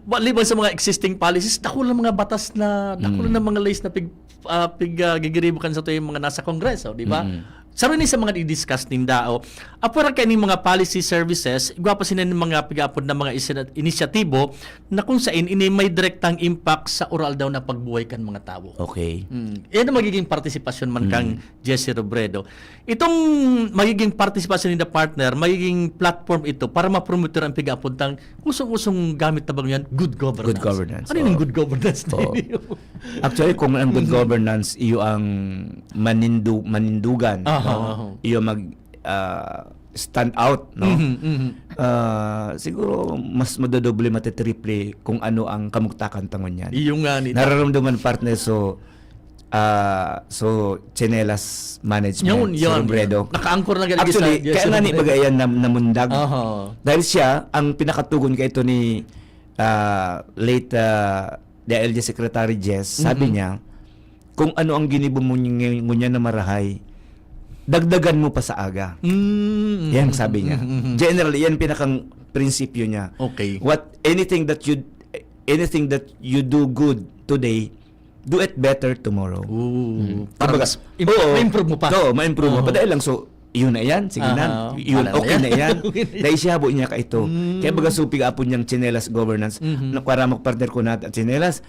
maliban sa mga existing policies, dakula mga batas na, dakula na mga laws na pig, ah, pig, ah, gigiribo kan sa to yung mga nasa Kongreso, di ba? Saro ni sa mga i-discuss ninda, o apwera kay ning mga policy services, igwa pa sila ng mga pig-aapod na mga isi- inisyatibo na kung saan ini may direktang impact sa oral daw na pagbuhay kan mga tawo. Okay. Mm. Yan ang magiging partisipasyon man kang Jesse Robredo. Itong magiging partisipasyon ni the partner, magiging platform ito para mapromote ang pig-aapod tang usong-usong gamit na bang yan, good governance. Good governance, Ano yung oo. Good governance na Oo. yun? Actually, kung ang good governance, iyo ang manindu, manindugan, Aha, no? aha. Iyo mag ah, stand out, no? Mhm, mhm. Ah, siguro mas madodoble, matitriple kung ano ang kamugtakan tangon yan. Iyo nga ni Nararamdaman, partner, so ah, so Chinelas Management, Yun, si yun, Robredo. yun. Naka-anchor na galing Actually, sa- yes, kaya sa nga ni Robredo. Bagayan na namundag. Aha. Dahil siya, ang pinakatugon kay ito ni ah, late ah, D I L G Secretary Jess, sabi niya, kung ano ang ginibo mo ng- ngunyan na marahay, dagdagan mo pa sa aga. Mm. Yan sabi niya. Mm, mm, mm. Generally, yan pinakang prinsipyo niya. Okay. What anything that you anything that you do good today, do it better tomorrow. Ooh, Mm. parang Kumbaga, mas im- oo. ma-improve mo pa. Oo, ma-improve mo pa. Oo. Dahil lang, so, yun na yan. Sige Aha. na. Yun, Ano na okay yan? na yan. Okay na yan. Dahil siya habo niya ka ito. Mm. Kaya baga supig apon niyang chinelas governance. Mhm. Nakwaramok partner ko na at chinelas.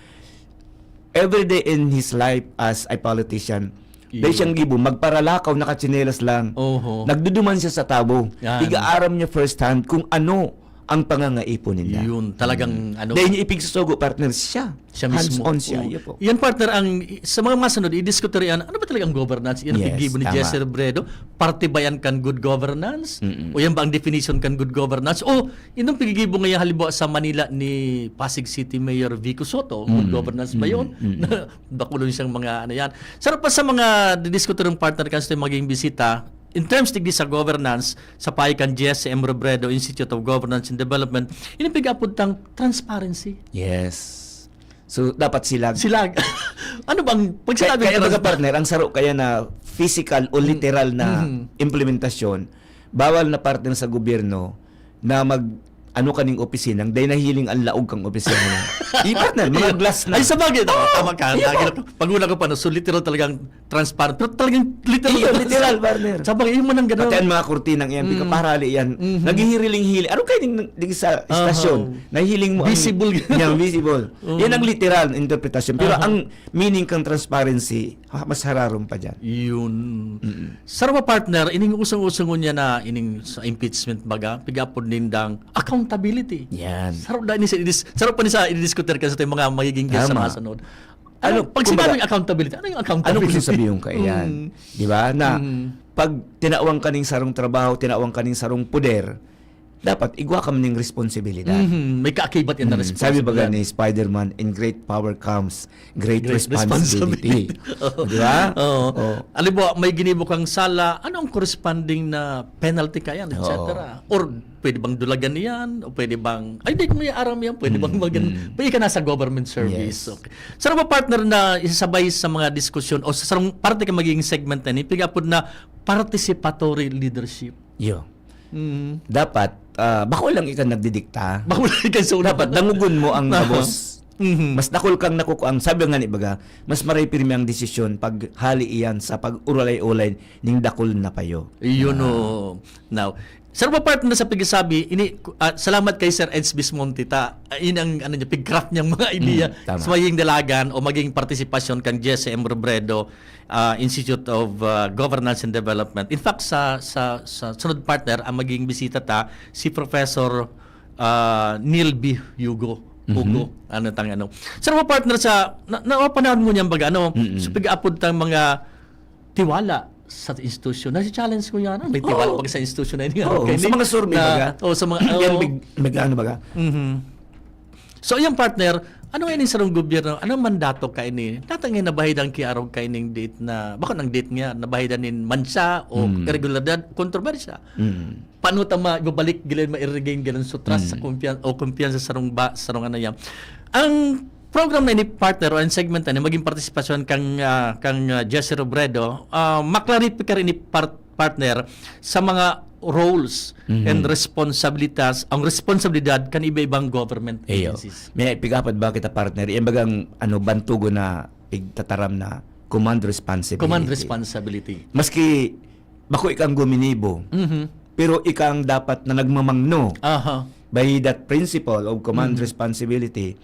Every day in his life as a politician, Yeah. dahil siyang gibo, magparalakaw, nakachinelas lang. Oho. Nagduduman siya sa tabo. Yan. Igaaram niya first hand kung ano ang pangangaipon ninda. Yun, talagang ano. Dahil niya ipigsusugo, partner, siya. Siya mismo. Hands-on siya. Oo. Yun po. Yan, partner, ang sa mga masunod, i-discuter yan. Ano ba talaga ang governance? Yan ang Yes, piggibo ni tama. Jesse Robredo. Parte ba yan kan good governance? Mm-mm. O yan ba ang definition kan good governance? O itong piggibo ngayon halimbawa sa Manila ni Pasig City Mayor Vico Sotto, good Mm. governance ba yun? Mm, mm. Na bakulon siyang mga ano yan. Sarap pa sa mga didiskuter ng partner kan sa maging bisita, in terms digdi sa governance, sa payo kan Jesse M Robredo, Institute of Governance and Development, ini pig-apod tang transparency. Yes. So, dapat sila... Sila, ano bang, pag Kaya, sinabing kaya baga, transpa- partner, ang saro kaya na physical o literal na Mm. implementasyon, bawal na, partner, sa gobyerno na mag ano kaning opisinang, dahil nahiling ang laog kang opisina. Di, partner, mga glass na. Ay, sa bagay, no? Tama ka. Iyo. Lagi na, pag una ko pa, no, so literal talagang transparent. Pero talagang literal. Iyo, literal, partner. Sa bagay, yung manang ganun. Pati ang mga kurtinang iyan, Mm. pikaparali yan. Mhm. Naghihiriling-hili. Ano kayo ning, ning sa Aha. istasyon? Nahiling mo ang... Visible. Yan, visible. Mm. Yan ang literal interpretasyon. Pero Aha. ang meaning kang transparency, ha, mas hararom pa dyan. Yun. Sarwa partner, ining usong-usong niya na ining sa impeachment baga, pigapod nindang accountability. Yan. Sarap na ini sa idis, sarap pa ni sa idiskutir ka sa ating mga magiging guest sa Tama. mga sunod. Ano, Ano, pag kumbaga, sinabing accountability, ano yung Ano accountability? gusto sabihin ko iyan? Mm. Di ba? Na Mm. pag tinawang ka ning sarong trabaho, tinawang ka ning sarong poder, dapat igwa ka man ning responsibilidad. Mhm. May kaakibat yan na Mm, responsibilidad. sabi baga ni Spider-Man, "In great power comes great, Great responsibility." responsibility. Di ba? Oo. Oo. Alam mo, may ginibo kang sala, ano ang corresponding na penalty ka yan, Oo. et cetera? Or pwede bang dulagan yan? O pwede bang, ay, di ko may aram yan. Pwede bang Mm, maging, mm. pwede ka nasa government service. Yes. Okay. Sarwa partner na isasabay sa mga diskusyon o sa sarong parte ka magiging segment na ni, pigapod na participatory leadership. Yo. Mm. Dapat, ah, bako lang ikaw nagdidikta. Bako lang ikaw sa una. Dapat dangugon mo ang Aha. gabos. Mhm. Mas dakul kang nakukuang, sabi nga ni baga, mas maray pirmi ang desisyon pag hali iyan sa pag-urulay-ulay ning dakul na payo. Iyon, Ah. oh. Now, sarwa partner sa pagsasabi, ini, ah, salamat kay Sir Eds Bismonte ta. Ah, yun ang, ano niya, pig-craft niyang mga idea Mm, tama. sa magiging dalagan o maging partisipasyon kang Jesse M Robredo, ah, Institute of, ah, Governance and Development. In fact, sa, sa, sa sunod partner, ang magiging bisita ta, si Professor, ah, Neil B. Hugo. Mhm. Hugo, ano tang ano. Sarwa partner sa, na, napanahon mo niyan baga, ano, Mm-mm. sa pag-apod tang mga tiwala sa institusyon. Nasi-challenge ko yan. May tiwala Oo. pag sa institusyon na ini. Oo, Okay, sa ni- mga survey, na- baga. Oh, sa mga... Yan, oh. big, big ano baga. Mhm. So, ayan, partner, ano nga yung sarong gobyerno? Ano mandato ka ini? Natang nga nabahidan ki arog ka ining date na, bako nang date nga, nabahidan nin mansa o Hmm. irregularidad, kontrobersya. Mm. Paano ta ma-, ibabalik, gilid ma-regain, gilid so trust sa Hmm. kumpiyan-, o kumpiyansa sa sarong ba, sa sarong ano yan. Ang program na ini, partner, o ang segment na ini, maging partisipasyon kang, ah, kang, ah, Jesse Robredo, ah, maklaripikar ini, part-, partner, sa mga roles Mhm. and responsibilities, ang responsibilidad kan iba-ibang government Iyo. agencies. May pigapad ba kita, partner? Yan bagang, ano, bantugo na pigtataram na command responsibility. Command responsibility. Maski bako ikang guminibo, Mhm. pero ikang dapat na nagmamangno Aha. by that principle of command Mhm. responsibility,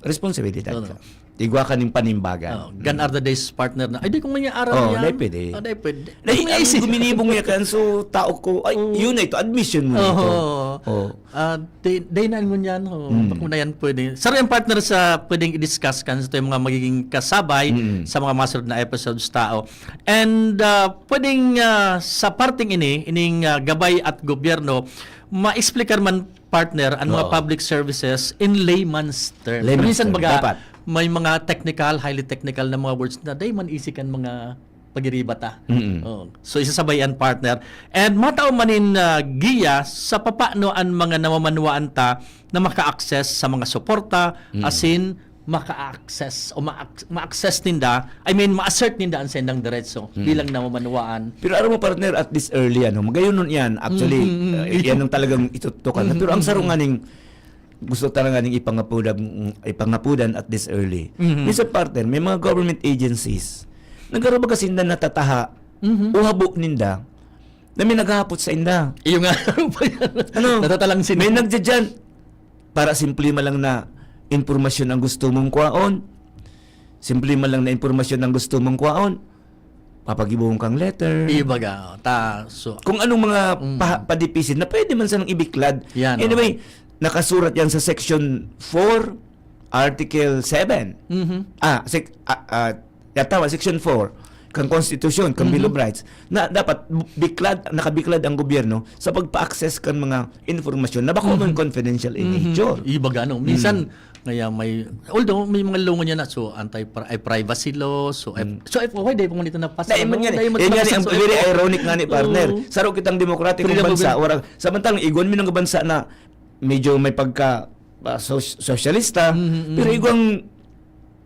responsibility Totoo. ka. Igwa ka ning panimbagan. Oh, gan are the days, partner, na, "Ay, di ko man niya aral Oh, yan." di pwede. Oh, di pwede. Dahil Di ko ang naisip. Guminibo niya kan, so tao ko, ay, Oo. yun na ito, admission mo na ito. Oo. Oh. Ah, di, di na mo niyan. Oh, Mm. Bako na yan pwede. Saro yan, partner, sa pwedeng i-discuss kan sa mga magiging kasabay Mm. sa mga masunod na episodes tao. And ah, pwedeng ah, sa parting ini, ining ah, gabay at gobyerno, ma-explicar man, partner, ang mga Oo. public services in layman's terms. Layman's Minsan term, baga, dapat. May mga technical, highly technical na mga words na di man easy kan mga pagiriba ta. Mm-mm. Oh. So, isasabay yan, partner. And matao man in ah, giya sa papano an mga namamanwaan ta na maka-access sa mga suporta, Mm. asin maka-access o ma-, ma-access ninda, I mean, ma-assert ninda ang sendang diretso Mm. bilang namamanwaan. Pero alam mo, partner, at this early, ano, magayon nun yan. Actually, Mm, mm, mm. uh, yan ang talagang itutukan. Mm, Pero ang mm, sarong mm. nganing gusto talaga ning ipangapudan, ipangapudan at this early. Mhm. Minsan, partner, may mga government agencies, nagkaroon ba kasi na natataha, Mhm. o habo ninda, na may naghahapot sa inda. Iyo nga, ano ba yan? Ano? Natatalang sila. May nagdyan, para simple man lang na impormasyon ang gusto mong kwaon. Simple man lang na impormasyon ang gusto mong kwaon. Papagibohon kang letter. Ibaga, ta, so, Kung anong mga Mm. pa, padipisin na pwede man sanang ibiklad. Yan, Anyway, nakasurat yan sa Section four, Article seven. Mhm. Ah, sec, ah, ah, ya, tama, Section four, kang Constitution, kang Bill of Mhm. Rights, na dapat biklad, nakabiklad ang gobyerno sa pagpa-access kan mga informasyon na bako man Mhm. confidential in Mhm. nature. Ibaga, no? Minsan, Mm. kaya may, although may mga law niya na, so, anti-pri-, ay, privacy law, so, F-, Mm. so, F O I, dahil kung dito napas, Dahil man ano, yan eh. dahil man Yan yan tumapas ang sa very F O I. ironic nga ni partner. Oo. Saro kitang democratic Freedom of bansa. in- Wala, samantalang igwan mi ng bansa na medyo may pagka ah, so-, sosyalista, Mhm, mhm. Pero igwang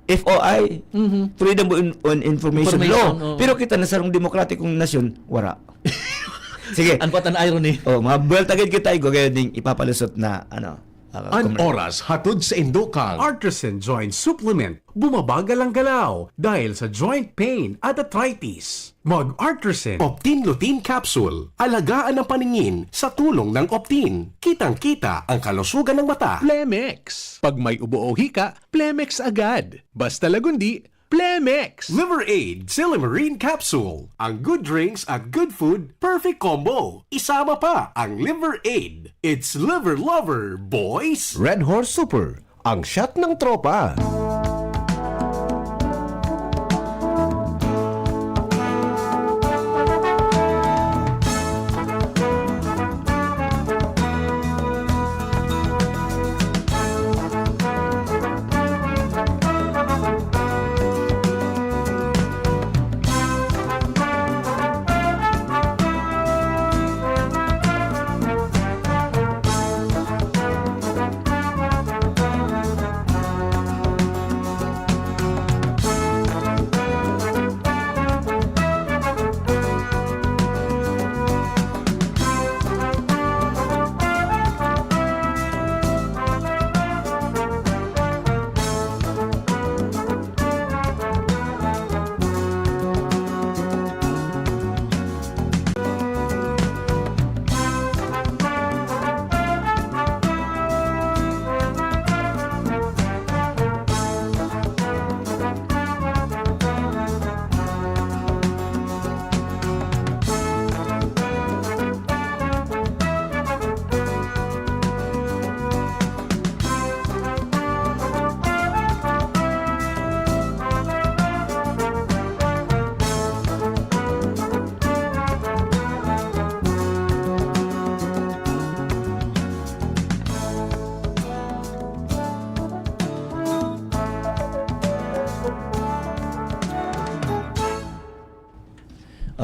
F O I, Mhm. Freedom of In-, on Information, Information, Law. Oo. Pero kita na sarong demokratikong nasyon, wara. Sige. Ano pa tan irony? Oh, mga buwelta gid kita, igwa gayod ning ipapalusot na, ano, ah, An kumer- oras hatod sa indokang Artisan Joint Supplement. Bumabagal ang galaw dahil sa joint pain at arthritis. Mag Artisan Optin Lutein Capsule. Alagaan ang paningin sa tulong ng Optin. Kitang-kita ang kalusugan ng mata. Plemex. Pag may ubo o hika, Plemex agad. Basta lagundi, Plemex. Liver Aid Silymarin Capsule. Ang good drinks at good food, perfect combo. Isama pa ang Liver Aid. It's Liver Lover, boys! Red Horse Super, ang shot ng tropa.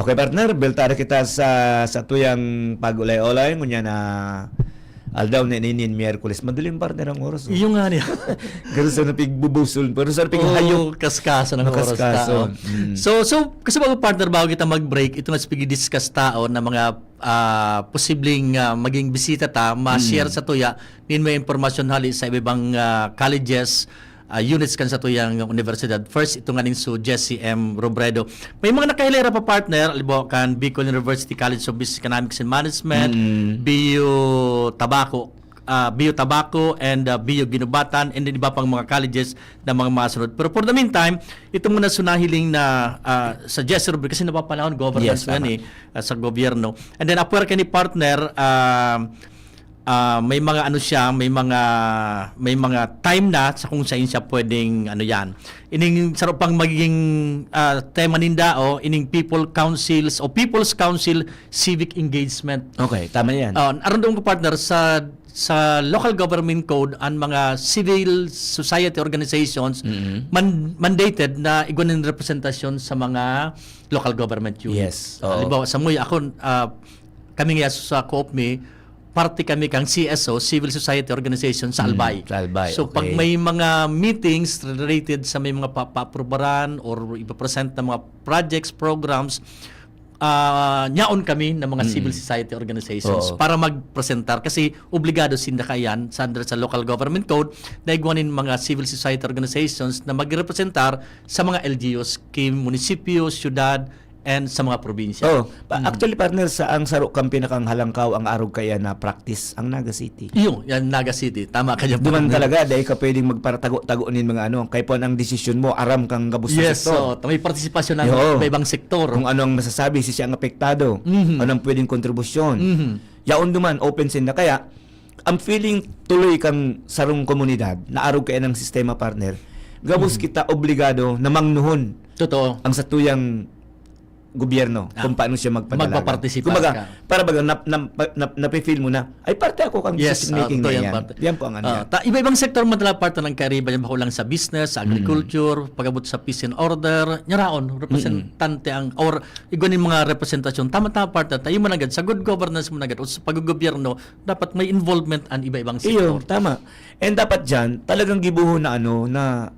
Okay, partner, buelta na kita sa satuyang pag-ulay-ulay, ngunyan na aldaw na ini nin Miyerkules. Madilim, partner, ang oras, oh. Iyo nga niya. Ganun sa napigbubusol, pero sa napig Oo, hayop. Kaskasan ang oras Makaskason. ta, oh. Mm. So, so, kasi bago, partner, bago kita mag-break, ito nga sa pigidiscuss taon na mga, ah, posibleng, ah, maging bisita ta, ma-share Mm. sa tuya, nin may impormasyon hali sa iba-ibang, ah, colleges, ah, units kan satuyang universidad. First, ito nga ning su Jesse M Robredo. May mga nakahilera pa, partner, halimbawa kan Bicol University College of Business Economics and Management, Mm. B U Tabaco, ah, B U Tabaco and, ah, B U Guinobatan, and then iba pang mga colleges na mga masunod. Pero for the meantime, ito muna su nahiling na, ah, sa Jesse Robredo, kasi napapanahon governance Yes, nga tama. ni, ah, sa gobyerno. And then, apwera ka ni partner, ah, ah, may mga ano siya, may mga, may mga time na sa kung saan siya pwedeng ano yan. Ining saro pang magiging, ah, tema ninda, oh, ining people councils o people's council civic engagement. Okay, tama yan. Ah, aron doon ko, partner, sa, sa local government code, ang mga civil society organizations Mm-hmm. man-, mandated na igwa nin representasyon sa mga local government units. Yes, oo. Halimbawa, sa Muya, ako, ah, kami nga sa Co-op Me, parte kami kang C S O, Civil Society Organization, sa Mm, Albay. sa Albay, So, pag okay. may mga meetings related sa may mga pa-, paaprubaran or ipapresent na mga projects, programs, ah, nyaon kami ng mga Mm. civil society organizations Oo. para magpresentar. Kasi obligado sinda kaiyan sa, under sa local government code na igwa nin mga civil society organizations na magrepresentar sa mga L G Us, ki munisipyo, syudad, and sa mga probinsya. Oh, pa- Mm. actually, partner, sa ang saro kang pinakang halangkaw, ang arog kaya na practice, ang Naga City. Iyo, yan, Naga City. Tama ka dyan, Duman partner. talaga, dahil ka pwedeng magparatago-tago nin mga ano, kaya po ang desisyon mo, aram kang gabos sa Yes, sektor. so, may partisipasyon ng Yo. iba-ibang sektor. Kung ano ang masasabi, si siya ang apektado, Mhm. ano ang pwedeng kontribusyon. Mhm. Yaon duman, open sinda. Kaya, ang feeling tuloy kang sarong komunidad, na arog kaya ng sistema, partner, gabos Mhm. kita obligado na mangnuhon Totoo. ang satuyang gobyerno Ah, kung paano siya magpadalagan. magpapartisipa Kumbaga, ka. para baga, nap-, nap-, nap-, nape-feel mo na, "Ay, parte ako kang Yes, decision ah, making totoo na yan, yan." parte. Yan po ang ano Ah, yan. ta-, iba-ibang sektor man talaga, parte ng kairiba yan, bako lang sa business, sa Mm. agriculture, pag-abot sa peace and order, nyaraon, representante ang, or igwa nin mga representasyon. Tama-tama, partner, tayo managad, sa good governance managad, o sa paggogobyerno, dapat may involvement ang iba-ibang Iyo, sektor. tama. And dapat dyan, talagang gibuho na ano, na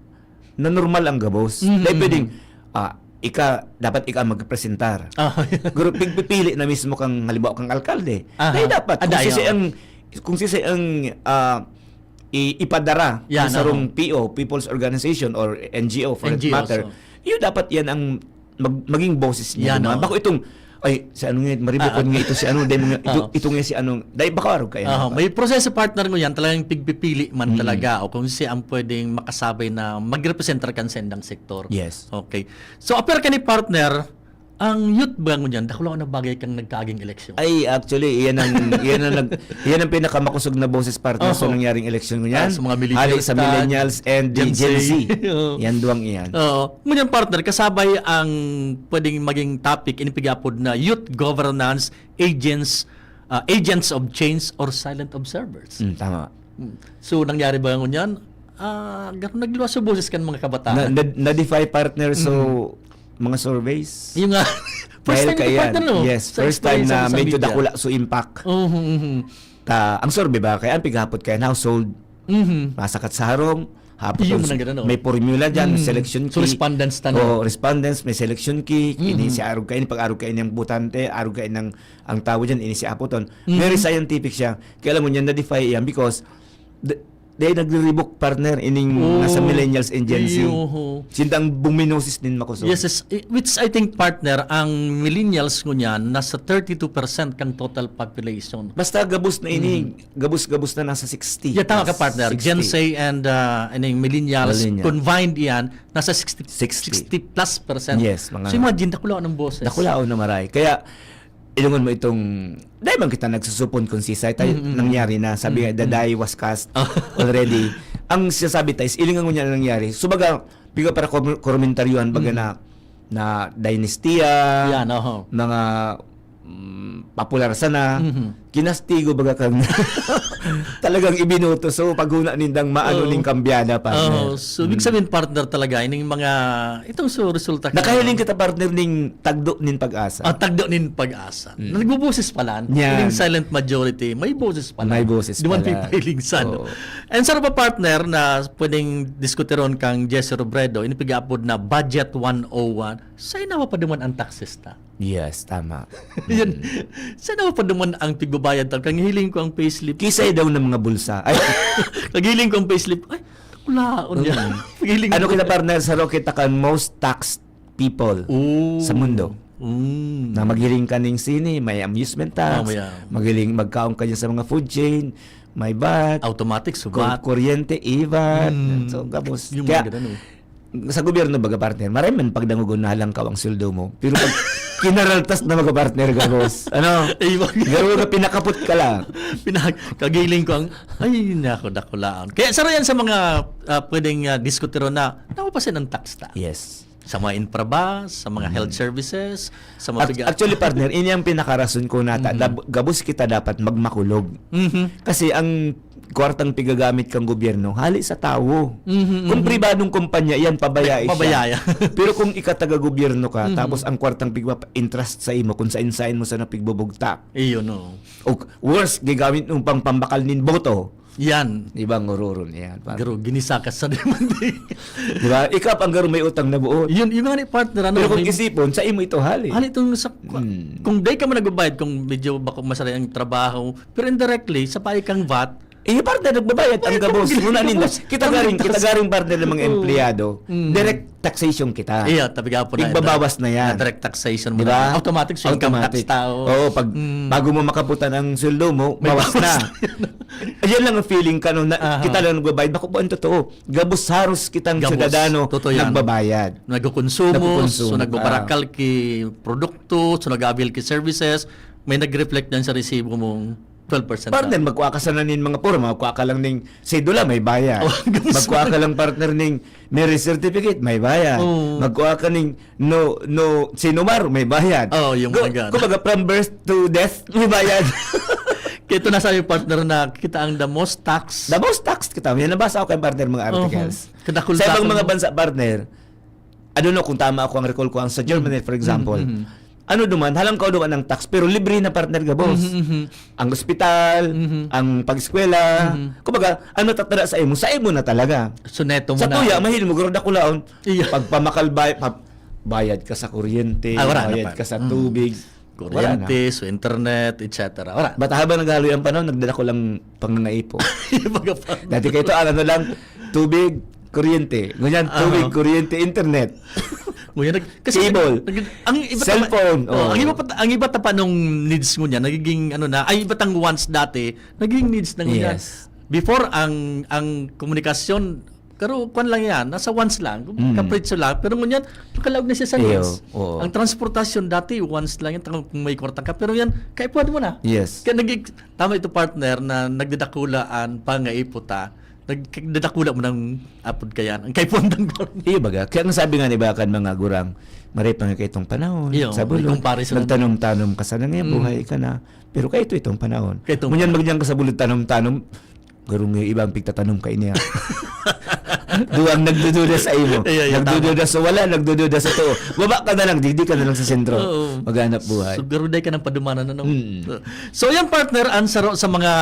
na normal ang gabos. Mhm, Dahil pwedeng, mhm. ah, ika, dapat ika ang magpresentar. Ah. Pero pigpipili na mismo kang, halimbawa, kang alkalde. Aha. Dahil dapat, Ah, kung dahil, sisi oo. ang, kung sisi ang, ah, i-, ipadara Yan, ang sarong oo. P O, People's Organization or N G O for that N G O, matter, so. yun dapat yan ang mag-, maging boses niya Yan, naman. oo. Bako itong, "Ay, si ano nga, maribukon Ah, ah. nga ito, si ano, dahil mga, ito, Oo. ito nga si ano," dahil baka araw kayo Oo, na may proseso, partner, ngunyan, talagang pigpipili man Mm. talaga o kung si ang pwedeng makasabay na magrepresentar kan sendang sektor. Yes. Okay. So, appear ka ni partner, ang youth ba ngunyan, dakula na bagay kang nagkaaging eleksyon? Ay, actually, iyan ang, iyan ang nag-, iyan ang pinakamakosog na boses, partner, sa Oo. nangyaring eleksyon ngunyan. Ah, sa mga millennials Hali sa tan, millennials and the Gen Gen Z. Z. Oo. Yan duwang iyan. Oo. Ngunyan, partner, kasabay ang pwedeng maging topic, ini pig-apod na youth governance agents, ah, agents of change or silent observers. Mm, tama. Mm. So, nangyari ba ngunyan? Ah, garo nagluwas sa boses kan mga kabataan. Na, na, na-defy, partner, so, Mm. mga surveys. Yung nga, first Dahil time ito, kaya, partner, no? yes, Sa first time experience na sa medyo media. dakula so impact. Mhm, mhm. Ta, ang survey ba, kaya ang pighapot kaya household, Mhm. masakat sa harong, hapot Iyo ang man ang ganun, no? may formula dyan, may Mhm. selection So, key. respondents ta, no? Oo, respondents, may selection key, Mhm. ini si arog kaini, pag arog kaini ang botante, arog kaini ang, ang tawo dyan, ini si apoton. Mhm. Very scientific siya. Kaya alam mo niya, na-defy yan because the, they nagre-rebook, partner, ining Oh. nasa millennials and Gen Z. Iyo, ho. Sindang buminosis din makusog. Yes, yes. I-, which I think, partner, ang millennials ngunyan, nasa thirty-two percent kang total population. Basta gabos na ini, Mhm. gabos-gabos na nasa sixty. Yeah, tama ka, Nasa partner. sixty. Gen Z and, ah, ano yung millennials, Millennial. combined yan, nasa sixty, Sixty. sixty plus percent. Yes, mga So, imagine, dakula ng boses. Dakulaon na maray. Kaya, ilingon mo itong, dahil man kita nagsusupon kung si Sai tayo, Mm, mm, nangyari na. Sabi nga, mm, "The mm. die was cast Ah. already." Ang sinasabi tayo is, ilingan mo niya na nangyari. So, baga, piga para kom-, komentaryohan, baga Mm. na, na dynasty, Yan, oho. mga mm, popular sana, Mhm. kinastigo baga kang talagang ibinoto. So, paghuna nindang maano Oo. ning kambyada, partner. Oo. So, ibig Mm. sabihin, partner, talaga, ining mga, itong so, resulta ka Nakahiling kita, partner, ning tagdo nin pag-asa. Ah, tagdo nin pag-asa. Mm. Nagbuboses pala. Yan. Ining silent majority, may boses pala. May boses Di man pala. pipahiling sa ano. Oo. And sa pa, partner, na pwedeng diskutiron kang Jesse Robredo, ini pig-aapod na Budget one oh one, sa inawa pa duman ang taxes ta. Yes, tama. Yan. Mm. Sa inawa pa duman ang tigbabayad ta. Kang hiling ko ang payslip. Kisay daw ng mga bulsa. Ay. Kag hiling ko ang payslip. Ay, kulaon niya. Mm. Kag hiling Ano ko kita, partner, sa ro kita kan most taxed people Oo. sa mundo. Mm. Na maghiling ka ning sini, may amusement tax, Ah, may, ah. maghiling, magkaon ka dyan sa mga food chain, may vat, Automatic, kur-, subat. kuryente, ivat. Mm. So, gabos. Yung Kaya, mga ganun, oh. sa gobyerno, baga, partner, maray man pagdangogon na halangkaw ang sweldo mo. Pero pag kinaraltas na, baga, partner, gabos. Ano? Ay, wag. Garo na pinakapot ka lang. Pinag-, kagiling ko ang, ay, nako, dakulaon. Kaya saro yan sa mga, ah, pwedeng, ah, diskutiron na, napapasin ang tax ta. Yes. Sa mga infra ba, sa mga Mm. health services, sa mga Act-, piga- actually, partner, ini ang pinakarason ko nata, Mhm. dab-, gabos kita dapat magmakulog. Mhm. Kasi ang kwartang pigagamit kang gobyerno, hali sa tawo. Mhm, Kung mhm. pribadong kumpanya, yan, pabayai siya. Pabayai. Pero kung ikataga gobyerno ka, Mhm. tapos ang kwartang pigpa-entrust sa imo, kung sain-sain mo sana pigbubugtak. Iyo, no. O worse, gigamit mo pang pambakal nin boto. Yan. Di ba, ngururun yan, partner? Garo, ginisa ka sa demandi. Di ba? Ikaw pang garo may utang na buot. Yun, yun nga ni partner, ano, Pero kung may isipon, sa imo ito hali. Hali itong sa, Hmm. kung day ka man nagbabayad, kung medyo bako masara ang trabaho, pero indirectly, sa payo kang vat, Eh, partner, nagbabayad ang Bayad gabos. ang Muna ninda. gabos. Kita Ang garing, kita ligtas. garing, partner, ng mga Oo. empleyado. Mm. Direct taxation kita. Iya, tabi ka po na. Igbabawas na yan. Na direct taxation mo Di ba? na. Automatic, so income tax Automatic. tao. Oo, pag, Mm. bago mo makaputan ang sweldo mo, May bawas bawas na. na. Ayan lang ang feeling ka, no, na Aha. kita lang nagbabayad. Bako po ang totoo. Gabos haros kitang Gabos. syudadano Totoo yan. nagbabayad. Nagkukonsumo, Nagkukonsumo so ka. nagbabarakal ki produkto, so nag-avail ki services, may nag-reflect yan sa resibo mong twelve percent Partner, na. magkuha ka sana nin mga porma, magkuha ka lang ning sedula, may bayad. Oh, gabos Magkuha ka lang, partner, ning marriage certificate, may bayad. Oo. Magkuha ka ning no, no, sinumar, may bayad. Oh, yung Go-, mga ganun. kumbaga, from birth to death, may bayad. Kaya ito nasa yung partner na kita ang the most tax. The most tax kita. Yan nabasa ko kay partner mga Oo. articles. Kadakul-dakul Sa ibang mga mo. bansa, partner, I don't know kung tama ako ang recall ko, ang sa Germany, Mm. for example, Mm, mm. ano duman, halangkaw duman ang tax, pero libre na, partner, gabos. Mhm, mhm. Ang ospital, Mhm. ang pag-eskwela, Mhm. kumbaga, ano tatara sa imo, sa imo na talaga. So, neto mo Sa na. tuya, mahiling mo, garo dakulaon. Iya. Pagpamakal, bay-, pa-, bayad ka sa kuryente, Ah, wala na, bayad par. ka sa Mm. tubig. Wala na. Kuryente, so internet, et cetera. Wala. Bata habang naghaloy ang panahon, nagdadakul ang pangangaipo. Baga pa. Dati kayo to, ang ano lang, tubig, kuryente. Ngunyan, Aha. tubig, kuryente, internet. Ngunyan, nag-, kasi Cable. nag-, nag-, ang iba ta-, Cellphone, oh, oo. ang iba pa, ang iba ta pa nung needs ngunyan, nagiging ano na, ay, iba tang wants dati, nagiging needs na ngunyan. Yes. Before, ang, ang komunikasyon, pero kwan lang yan, nasa wants lang, Mm. kapritsyo lang, pero ngunyan, makalaog na siya sa Iyo, needs. oo. Ang transportasyon dati, wants lang yan, kung may kwarta ka, pero yan, kaipuhan mo na. Yes. Kaya nagig-, tama ito, partner, na nagdadakulaan, pangaipo ta, nagdadakula mo ng apod ka yan, ang kaipuhan ng Iyo, baga. Kaya ang sabi nga ni Bakan, mga gurang, maray pa nga kaitong panahon, Iyo, sa may bulod, comparison. nagtanom-tanom ka sana ngayon, Mm. buhay ka na. Pero kaito itong panahon. Kaitong Ngunyan, panahon. magdiyan ka sa bulod, tanom-tanom, garong nga iba ang pigtatanom ka niya. Duwang nagdududa sa imo. Iya, iya, Nagdududa tama. sa wala, nagdududa sa too. Baba ka na lang, digdi ka na lang sa sentro. Oo. Maghanap buhay. So, garuday ka ng padumanan, ano? Mm. So, yan, partner, ang saro sa mga,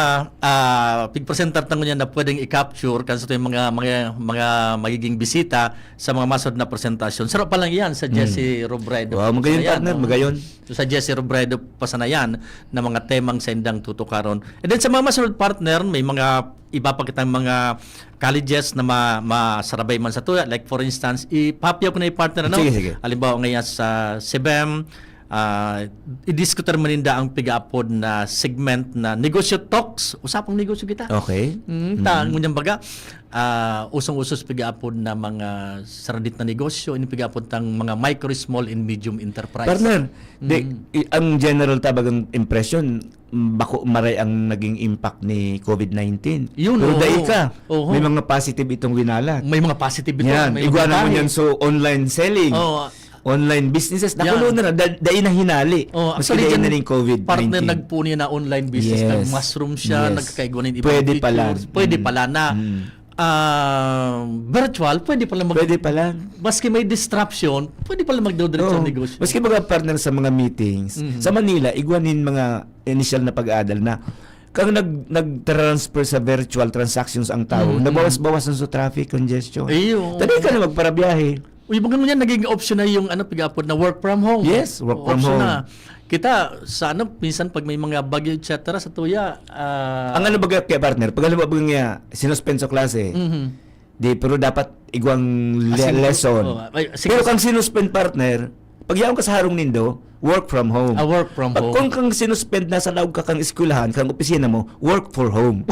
ah, pigpresentar tango niya na pwedeng i-capture kan sa yung mga, mga, mga magiging bisita sa mga masunod na presentasyon. Saro pa lang yan sa Mm. Jesse Robredo. Wow, magayon, Ayan, partner, oh. magayon. So, sa Jesse Robredo pa sana yan na mga temang saindang tutukaron. And then sa mga masunod, partner, may mga iba pa kitang mga colleges na ma-, masarabay man sa tuya. Like for instance, ipapyaw ko na yung partner, ano? Sige, sige. Halimbawa ngayon sa SEBEM, ah, idiskutir man ninda ang pigaapod na segment na negosyo talks. Usapang negosyo kita. Okay. Mm, ta, Mm. ngunyan baga, ah, usong-usos pigaapod na mga saradit na negosyo, ini pigaapod tang mga micro, small, and medium enterprise. Partner, di, Mm. i-, ang general tabagang impresyon, bako maray ang naging impact ni COVID nineteen. Yun, Pero oo. dai ka, Oho. may mga positive itong winalat. May mga positive ito, Yan, may mga iguanan mo babae. niyan, so online selling. Oo. online businesses, nakulo na, da-, dai na hinali. Oh, maski actually, dai na ning COVID nineteen. Partner, nagpuno na online business, yes, nag-mushroom siya, yes, nagkakaigwa nin ibang features. Pwede pala. Pwede pala na, mm, ah, virtual, pwede pala mag- Pwede pala. Maski may disruption, pwede pala magdodiretso ang negosyo. Oo. Maski mga partner sa mga meetings, mhm, sa Manila, igwa nin mga initial na pag-aadal na kang nag-, nag-transfer sa virtual transactions ang tao, mm, nabawas-bawasan sa traffic congestion. Ay, oo. Tadi ka na magparabiyahe. Uy, baka ngunyan naging option na yung, ano, pag-apod na work from home. Yes, work from home. Option na. Kita, sa ano, minsan pag may mga bagyo, et cetera, sa tuya, ah, ang ano baga kaya, partner? Pag halimbawa baga nga, sinuspend sa klase, mhm, di, pero dapat igwang le-, ah, singko, lesson. Oh, ay, singko. Pero kang sinuspend, partner, pag yaon ka sa harong nindo, work from home. Ah, work from home. Pag kung kang sinuspend, nasa laog ka kang eskwelahan, kang opisina mo, work for home.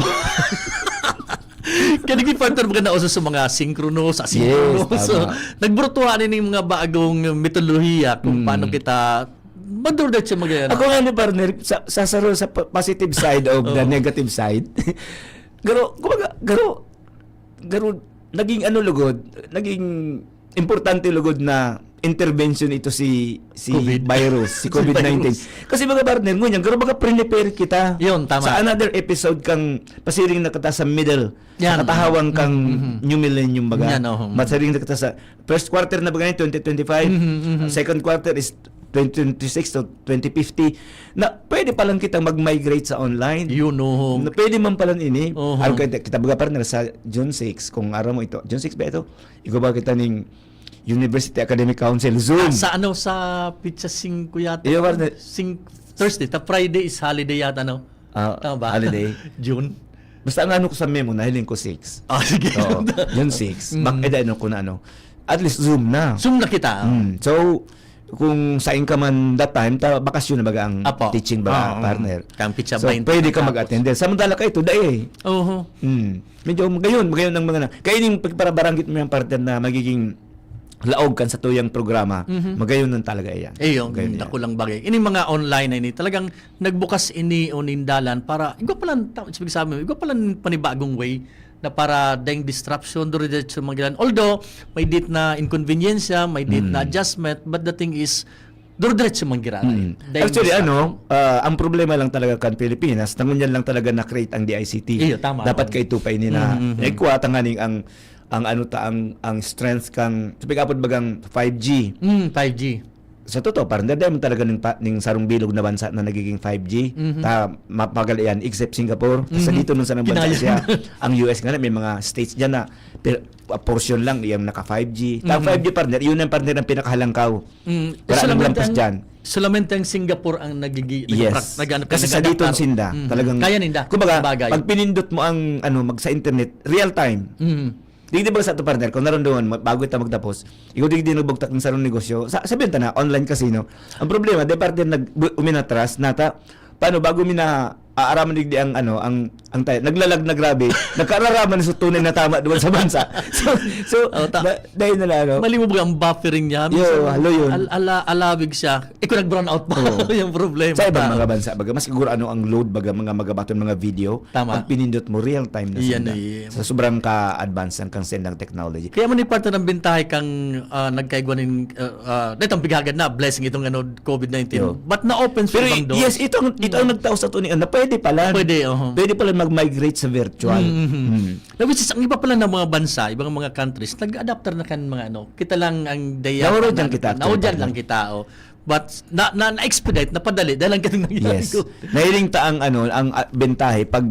Kaya naging partner, baga nauso sa mga synchronous, asynchronous. Yes, tama. So, nagburutuhan ini yung mga bagong metodolohiya kung, mm, paano kita madurdetso mag-, ano. Ako nga ni partner, sa, sa, sa, sa po-, positive side of the, oh, negative side. Garo, kumbaga, garo, garo, naging ano lugod, naging importante lugod na intervention ito si, si COVID. Virus, si COVID nineteen. Si virus. Kasi mga partner, ngunyan, garo baga prepare kita. Yun, tama. Sa another episode kang pasiring na kita sa middle, yan, sa katahawang kang, mm, mm, mm, new millennium baga. Yan, oh, mm. Masiring na kita sa first quarter na baga ngayon, twenty twenty-five. Mm, mm, mm. Second quarter is twenty twenty-six to twenty fifty. Na pwede pa lang kitang mag-migrate sa online. Yun, oh. Na pwede man pala ini. Oh. Aron kay kita baga partner sa June six, kung aram mo ito, June six ba ito? Igwa ba kita ning University Academic Council, Zoom. Ah, sa ano, sa pitsa singko yata? Iyo, partner. Sing-, Thursday, ta Friday is holiday yata, no? Ah, tama ba? Holiday. June. Basta ang ano ko sa memo, nahiling ko six. Ah, sige. Oo, June six. Mm. Bak-, eh, di, ano ko na, ano. At least Zoom na. Zoom na kita. Mm. So, kung sain ka man that time, ta-, bakasyon na baga ang, apo, teaching ba, oo, partner? Kang pitsa baynte pwede ka mag-attend. Samantala ka ito, dai. Oho. Mm. Medyo magayon, magayon ang mga na. Kaya ining pagparabaranggit mo yung partner na magiging laog kan sa tuyang programa, mhm, magayon lang talaga iyan. Ayun, magayon yan. Dakulang bagay. Ining mga online na ini, talagang nagbukas ini o nindalan para, igwa palang, ta-, sabi, sabi mo, igwa palang panibagong way na para daing disruption, duredetso sa mga gilan. Although, may dit na inconvenience, may dit na, mm, adjustment, but the thing is, duredetso man giraray. Mm. Daing disruption. Actually, ano, ah, ang problema lang talaga kan Pilipinas, na ngunyan lang talaga na-create ang D I C T. Iyo, tama. Dapat kaito pa ini na, mm, mm, mm, naigwa, tanganing ang ang ano ta, ang, ang strength kang, sa pag-apod bagang five G. Mm, five G. Sa totoo, parang dadayon talaga ning pa-, ning sarong bilog na bansa na nagiging five G. Mhm. Ta, mapagal yan, except Singapore. Sa, mhm, dito nun sa nang bansa, kinaya siya, ang U S nga na, may mga states dyan na, per-, a portion lang yung naka five G. Ta, mhm, five G, partner, yun ang, partner, ang pinakahalangkaw. Mm. Wala nang lampas dyan. Solamente ang Singapore ang nagigi-, yes, nagprak-, nag-ano, kasi sa nag-adapt dito na, sinda, mhm, talagang, kaya ninda, kumbaga, bagay, pag pinindot mo ang, ano, mag-, sa internet, real time. Mhm. Digdi ba sa ato, partner, kung narunduman mo, bago kita magtapos, ikaw digdi nagbugtak ng sarong negosyo, sa, sabihin ta na, online casino. Ang problema, di, partner, nag-, bu-, uminatras, nata, paano, bago mi na, aaraman digdi ang, ano, ang, ang tayo, naglalag na grabe, nagkararaman sa tunay na tama duman sa bansa. So, so, oh, ta-, da-, dahil na lang, ano? Mali mo ba ang buffering niya? Yo, minsan, halo yun. Al-, ala-, alawig siya. Ikaw nag-brown out pa. Oo. Yung problema. Sa ibang mga bansa, baga, mas siguro ano ang load, baga, mga magabaton, mga video, tama, pag pinindot mo, real time na, iyan sila. Sa sobrang ka-advance ng kang sendang technology. Kaya mo ni parte ng bintahe kang, ah, nagkaigwa nin, ah, ah, detong pighagad na, blessing itong, ano, COVID nineteen. Yo. But na-open sa ibang doors. Pero yes, ito ang, ito ang nagtao sa ato ni, na pwede pala. Pwede, oho. Pwede pala mag-migrate sa virtual. Mm, mm, mm. Hmm. Na which is, ang iba pala ng mga bansa, ibang mga countries, nag-adapt na kan mga ano, kita lang ang daya. Naurod lang kita, actually, naurod lang kita, oh. But na, na, na-expedite, napadali, dahil lang ganun nangyari. Yes. Nahiling ta ang, ano, ang, ah, bentahe pag,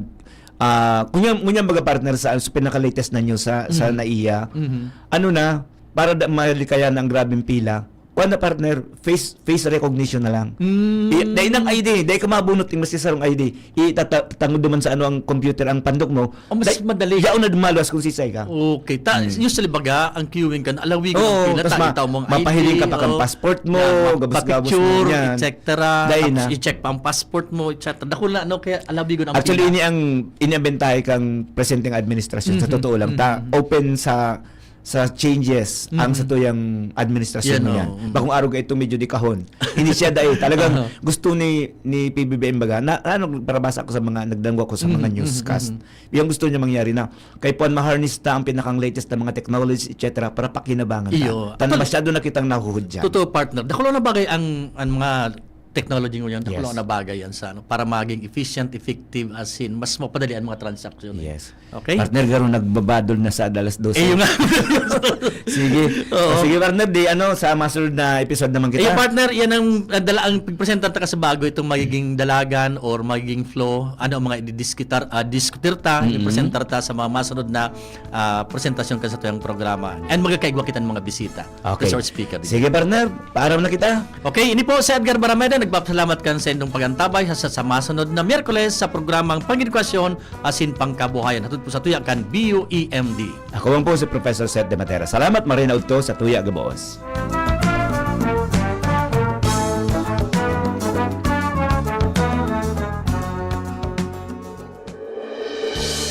ah, kunya, kunya mga partner sa, sa pinaka-latest na news sa, sa, mm, naiya, mhm, ano na, para da, malikaya na ang grabing pila, kuwan na, partner, face, face recognition na lang. Mm. I, dahil ng I D, dahil ka mabunot yung masisarong I D, itata-, tatangod naman sa ano ang computer ang pandok mo. Oh, mas madali. Yaon na dumalos kung sisay ka. Okay. Ta-, mm, usually baga, ang queuing ka, alawigon ang pila, tas ta-, ma-, itaw mong I D, mapahiling ka pa kang passport mo, gabos-gabos mo yan. Yan, magpa-picture, et cetera. Dahil tapos na, i-check pa ang passport mo, et cetera. Dakula, no? Kaya alawigon ang pila. Actually, ini ang, ini ang bentahe kang presenteng administrasyon. Sa totoo lang, ta, open sa sa changes ang Mm. satuyang administrasyon Yan, na yan. oo. Mm. Bagong araw ka ito, medyo di kahon. Hindi siya dai. Talagang Aha. gusto ni, ni P B B M baga. Na, ano, parabasa ko sa mga, nagdangwa ko sa mga Mm, mm, newscast. mm. Yung gusto niya mangyari na kay puan ma-harness ta ang pinakang latest na mga technologies, et cetera, para pakinabangan ta. Iyo. Tan Actually, masyado na kitang nahuhudyan. Totoo, partner. Dakula na bagay ang, ang mga technology ngunyan. Dakula Yes. na bagay yan sa, ano, para maging efficient, effective, as in, mas mapadali ang mga transaksyon, eh. Yes. Okay? Partner, garo nagbabadol na sa alas dose. Eh, yun nga. Sige. Oo. O, sige, partner, di ano, sa masunod na episode naman kita. Eh, partner, yan ang, ang dala, ang pagpresentar ta ka sa bago, itong magiging dalagan or magiging flow, ano ang mga ididiskutar, ah, diskutir ta, Mm-mm. ipresentar ta sa mga masunod na, ah, presentasyon ka sa tuyang programa. And magkakaigwa kita ng mga bisita. Okay. Resource speaker. Sige, partner, paaram na kita. Okay, ini po si Edgar Barameda, nagpapasalamat kan sa indong pagantabay sa, sa masunod na Miyerkules sa programang Pang-edukasyon asin Pangkabuhayan. Hatod po sa tuya kan B U E M D. Ako man po si Professor Seth de Matera. Salamat, marhay na udto sa tuya gaboos.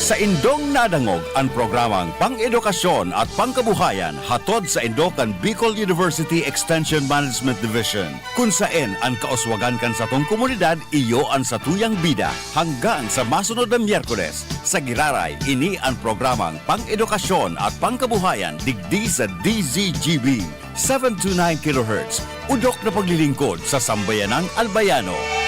Sa indong nadangog an programang Pang-edukasyon at Pangkabuhayan, hatod sa indo kan Bicol University Extension Management Division, kun saen an kauswagan kan satong komunidad iyo an satuyang bida. Hanggang sa masunod na Miyerkules, sa Giraray, ini an programang Pang-edukasyon at Pangkabuhayan digdi sa D Z G B, seven two nine kilohertz, udok na paglilingkod sa sambayanang Albayano.